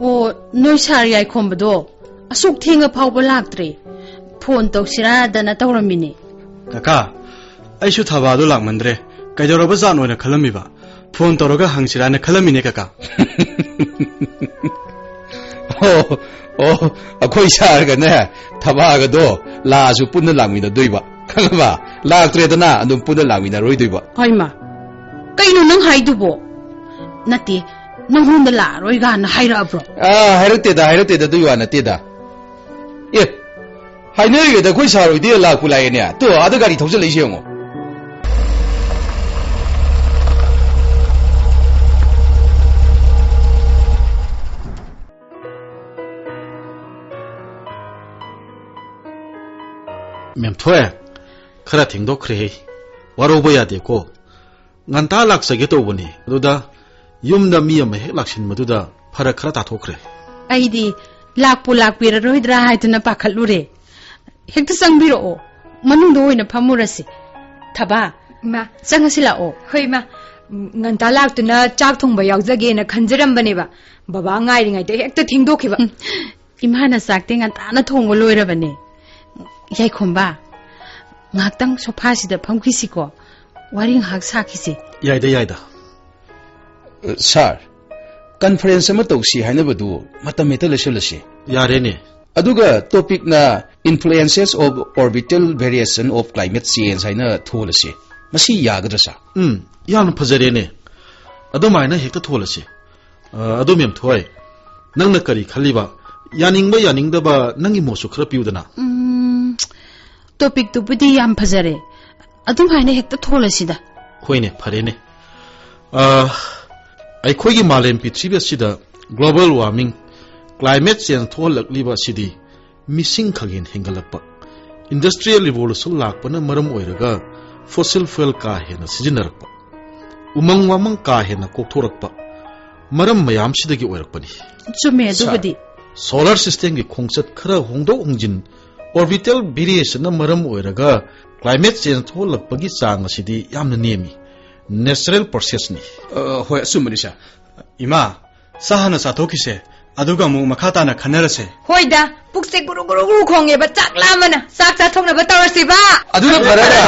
ꯑꯣ, ꯅꯣꯏ ꯁꯥꯔ ꯌꯥꯏꯈꯣꯝꯕꯗꯣ ꯑꯁꯨꯛ ꯊꯦꯡꯉ ꯐꯥꯎꯕ ꯂꯥꯛꯇ꯭ꯔꯦ꯫ ꯐꯣꯟ ꯇꯧꯁꯤꯔꯥꯗꯅ ꯇꯧꯔꯝꯃꯤꯅꯦ꯫ ꯀꯀꯥ, ꯑꯩꯁꯨ ꯊꯕꯥꯗꯣ ꯂꯥꯛꯃꯟꯗ꯭ꯔꯦ, ꯀꯩꯗꯧꯔꯕ ꯖꯥꯠꯅꯣꯅ ꯈꯜꯂꯝꯃꯤꯕ꯫ ꯐꯣꯟ ꯇꯧꯔꯒ ꯍꯪꯁꯤꯔꯥꯅ ꯈꯜꯂꯝꯃꯤꯅꯦ, ꯀꯀꯥ꯫ ꯑꯣ, ꯑꯣ, ꯑꯩꯈꯣꯏ ꯁꯥꯔꯒꯅꯦ, ꯊꯕꯥꯒꯗꯣ ꯂꯥꯛꯑꯁꯨ ꯄꯨꯟꯅ ꯂꯥꯛꯃꯤꯟꯅꯗꯣꯏꯕ, ꯈꯪꯉꯕ? ꯂꯥꯛꯇ꯭ꯔꯦꯗꯅ ꯑꯗꯨꯝ ꯄꯨꯟꯅ ꯂꯥꯛꯃꯤꯟꯅꯔꯣꯏꯗꯣꯏꯕ꯫ ꯍꯣꯏꯃ, ꯀꯩꯅꯣ ꯅꯪ ꯍꯥꯏꯗꯨꯕꯣ? ꯅꯠꯇꯦ, ꯅꯪꯉꯣꯟꯗ ꯂꯥꯛꯑꯔꯣꯏꯒꯥꯅ ꯍꯥꯏꯔꯛꯑꯕ꯭ꯔꯣ? ꯑꯥ, ꯍꯥꯏꯔꯛꯇꯦꯗ, ꯍꯥꯏꯔꯛꯇꯦꯗ, ꯑꯗꯨꯒꯤ ꯋꯥ ꯅꯠꯇꯦꯗ꯫ ꯑꯦ, ꯍꯥꯏꯅꯔꯤꯉꯩꯗ ꯑꯩꯈꯣꯏ ꯁꯥꯔ ꯍꯣꯏꯗꯤ ꯂꯥꯛꯄꯨ ꯂꯥꯛꯑꯦꯅꯦ꯫ ꯇꯣ, ꯑꯥꯗ ꯒꯥꯔꯤ ꯊꯧꯖꯜꯂꯛꯏꯁꯦ ꯌꯦꯡꯉꯣ꯫ ꯃꯦꯝꯊꯣꯏ, ꯈꯔ ꯊꯦꯡꯗꯣꯛꯈ꯭ꯔꯦꯍꯦ꯫ ꯋꯥꯔꯧꯕ ꯌꯥꯗꯦꯀꯣ꯫ ꯉꯟꯇꯥ ꯂꯥꯛꯆꯒꯦ ꯇꯧꯕꯅꯤ, ꯑꯗꯨꯗ ꯌꯨꯝꯗ ꯃꯤ ꯑꯃ ꯍꯦꯛ ꯂꯥꯛꯁꯤꯟꯕꯗꯨꯗ ꯐꯔꯛ ꯈꯔ ꯇꯥꯊꯣꯛꯈ꯭ꯔꯦ꯫ ꯑꯩꯗꯤ ꯂꯥꯛꯄꯨ ꯂꯥꯛꯄꯤꯔꯔꯣꯏꯗ꯭ꯔꯥ ꯍꯥꯏꯗꯨꯅ ꯄꯥꯈꯠꯂꯨꯔꯦ꯫ ꯍꯦꯛꯇ ꯆꯪꯕꯤꯔꯛꯑꯣ, ꯃꯅꯨꯡꯗ ꯑꯣꯏꯅ ꯐꯝꯃꯨꯔꯁꯤ꯫ ꯊꯕꯥ, ꯏꯃꯥ꯫ ꯆꯪꯉꯁꯤ ꯂꯥꯛꯑꯣ꯫ ꯍꯣꯏ, ꯏꯃꯥ꯫ ꯎꯝ, ꯉꯟꯇꯥ ꯂꯥꯛꯇꯨꯅ ꯆꯥꯛ ꯊꯣꯡꯕ ꯌꯥꯎꯖꯒꯦꯅ ꯈꯟꯖꯔꯝꯕꯅꯦꯕ꯫ ꯕꯕꯥ ꯉꯥꯏꯔꯤꯉꯩꯗ ꯍꯦꯛꯇ ꯊꯦꯡꯗꯣꯛꯈꯤꯕ꯫ ꯎꯝ, ꯏꯃꯥꯅ ꯆꯥꯛꯇꯤ ꯉꯟꯇꯥꯅ ꯊꯣꯡꯕ ꯂꯣꯏꯔꯕꯅꯦ꯫ ꯌꯥꯏꯈꯣꯝꯕ, ꯉꯥꯏꯍꯥꯛꯇꯪ ꯁꯣꯐꯥꯁꯤꯗ ꯐꯝꯈꯤꯁꯤꯀꯣ꯫ ꯋꯥꯔꯤ ꯉꯥꯏꯍꯥꯛ ꯁꯥꯈꯤꯁꯤ꯫ ꯌꯥꯏꯗ, ꯌꯥꯏꯗ꯫ ꯑ, ꯁꯥꯔ, ꯀꯟꯐꯔꯦꯟꯁ ꯑꯃ ꯇꯧꯁꯤ ꯍꯥꯏꯅꯕꯗꯨ ꯃꯇꯝ ꯍꯦꯛꯇ ꯂꯩꯁꯜꯂꯁꯤ꯫ ꯌꯥꯔꯦꯅꯦ꯫ ꯑꯗꯨꯒ ꯇꯣꯄꯤꯛꯅ Influences of Orbital Variation of Climate Change ꯍꯥꯏꯅ ꯊꯣꯜꯂꯁꯤ꯫ ꯃꯁꯤ ꯌꯥꯒꯗ꯭ꯔꯥ, ꯁꯥꯔ? ꯎꯝ, ꯌꯥꯝꯅ ꯐꯖꯔꯦꯅꯦ꯫ ꯑꯗꯨꯃꯥꯏꯅ ꯍꯦꯛꯇ ꯊꯣꯜꯂꯁꯤ꯫ ꯑ, ꯑꯗꯨ ꯃꯦꯝ ꯊꯣꯏ, ꯅꯪꯅ ꯀꯔꯤ ꯈꯜꯂꯤꯕ? ꯌꯥꯅꯤꯡꯕ ꯌꯥꯅꯤꯡꯗꯕ ꯅꯪꯒꯤ ꯃꯣꯠꯁꯨ ꯈꯔ ꯄꯤꯌꯨꯗꯅ꯫ ꯎꯝ, ꯇꯣꯄꯤꯛꯇꯨꯕꯨꯗꯤ ꯌꯥꯝ ꯐꯖꯔꯦ꯫ ꯑꯗꯨꯝ ꯍꯥꯏꯅ ꯍꯦꯛꯇ ꯊꯣꯜꯂꯁꯤꯗ꯫ ꯍꯣꯏꯅꯦ, ꯐꯔꯦꯅꯦ꯫ ꯑ, ꯑꯩꯈꯣꯏꯒꯤ ꯃꯥꯂꯦꯝ ꯄ꯭ꯔꯤꯊꯤꯕꯤ ꯑꯁꯤꯗ global warming, climate change ꯊꯣꯛꯍꯜꯂꯛꯂꯤꯕ ꯑꯁꯤꯗꯤ ꯃꯤꯁꯤꯡ ꯈꯪꯍꯦꯟ ꯍꯦꯟꯒꯠꯂꯛꯄ, industrial revolution ꯂꯥꯛꯄꯅ ꯃꯔꯝ ꯑꯣꯏꯔꯒ fossil fuel ꯀꯥ ꯍꯦꯟꯅ ꯁꯤꯖꯤꯟꯅꯔꯛꯄ, ꯎꯃꯪ ꯋꯥꯃꯪ ꯀꯥ ꯍꯦꯟꯅ ꯀꯣꯛꯊꯣꯔꯛꯄ, ꯃꯔꯝ ꯃꯌꯥꯝꯁꯤꯗꯒꯤ ꯑꯣꯏꯔꯛꯄꯅꯤ꯫ ꯆꯨꯝꯃꯦ ꯑꯗꯨꯕꯨꯗꯤ꯫ Solar systemꯒꯤ ꯈꯣꯡꯆꯠ ꯈꯔ ꯍꯣꯡꯗꯣꯛ ꯍꯣꯡꯖꯤꯟ, orbital variationꯅ ꯃꯔꯝ ꯑꯣꯏꯔꯒ climate change ꯊꯣꯛꯍꯜꯂꯛꯄꯒꯤ ꯆꯥꯡ ꯑꯁꯤꯗꯤ ꯌꯥꯝꯅ ꯅꯦꯝꯃꯤ꯫ Natural processꯅꯤ꯫ ꯑ, ꯍꯣꯏ, ꯑꯆꯨꯝꯕꯅꯤ, ꯁꯥꯔ꯫ ꯏꯃꯥ, ꯆꯥ ꯍꯥꯟꯅ ꯆꯥꯊꯣꯛꯈꯤꯁꯦ, ꯑꯗꯨꯒ ꯑꯃꯨꯛ ꯃꯈꯥ ꯇꯥꯅ ꯈꯟꯅꯔꯁꯦ꯫ ꯍꯣꯏꯗ, ꯄꯨꯛꯁꯦ ꯒꯨꯔꯨ ꯒꯨꯔꯨ ꯒꯨꯔꯨ ꯈꯣꯡꯉꯦꯕ, ꯆꯥꯛ ꯂꯥꯝꯕꯅ꯫ ꯆꯥꯛ ꯆꯥꯊꯣꯛꯅꯕ ꯇꯧꯔꯁꯤꯕ꯫ ꯑꯗꯨꯅ ꯐꯔꯗ꯭ꯔꯥ?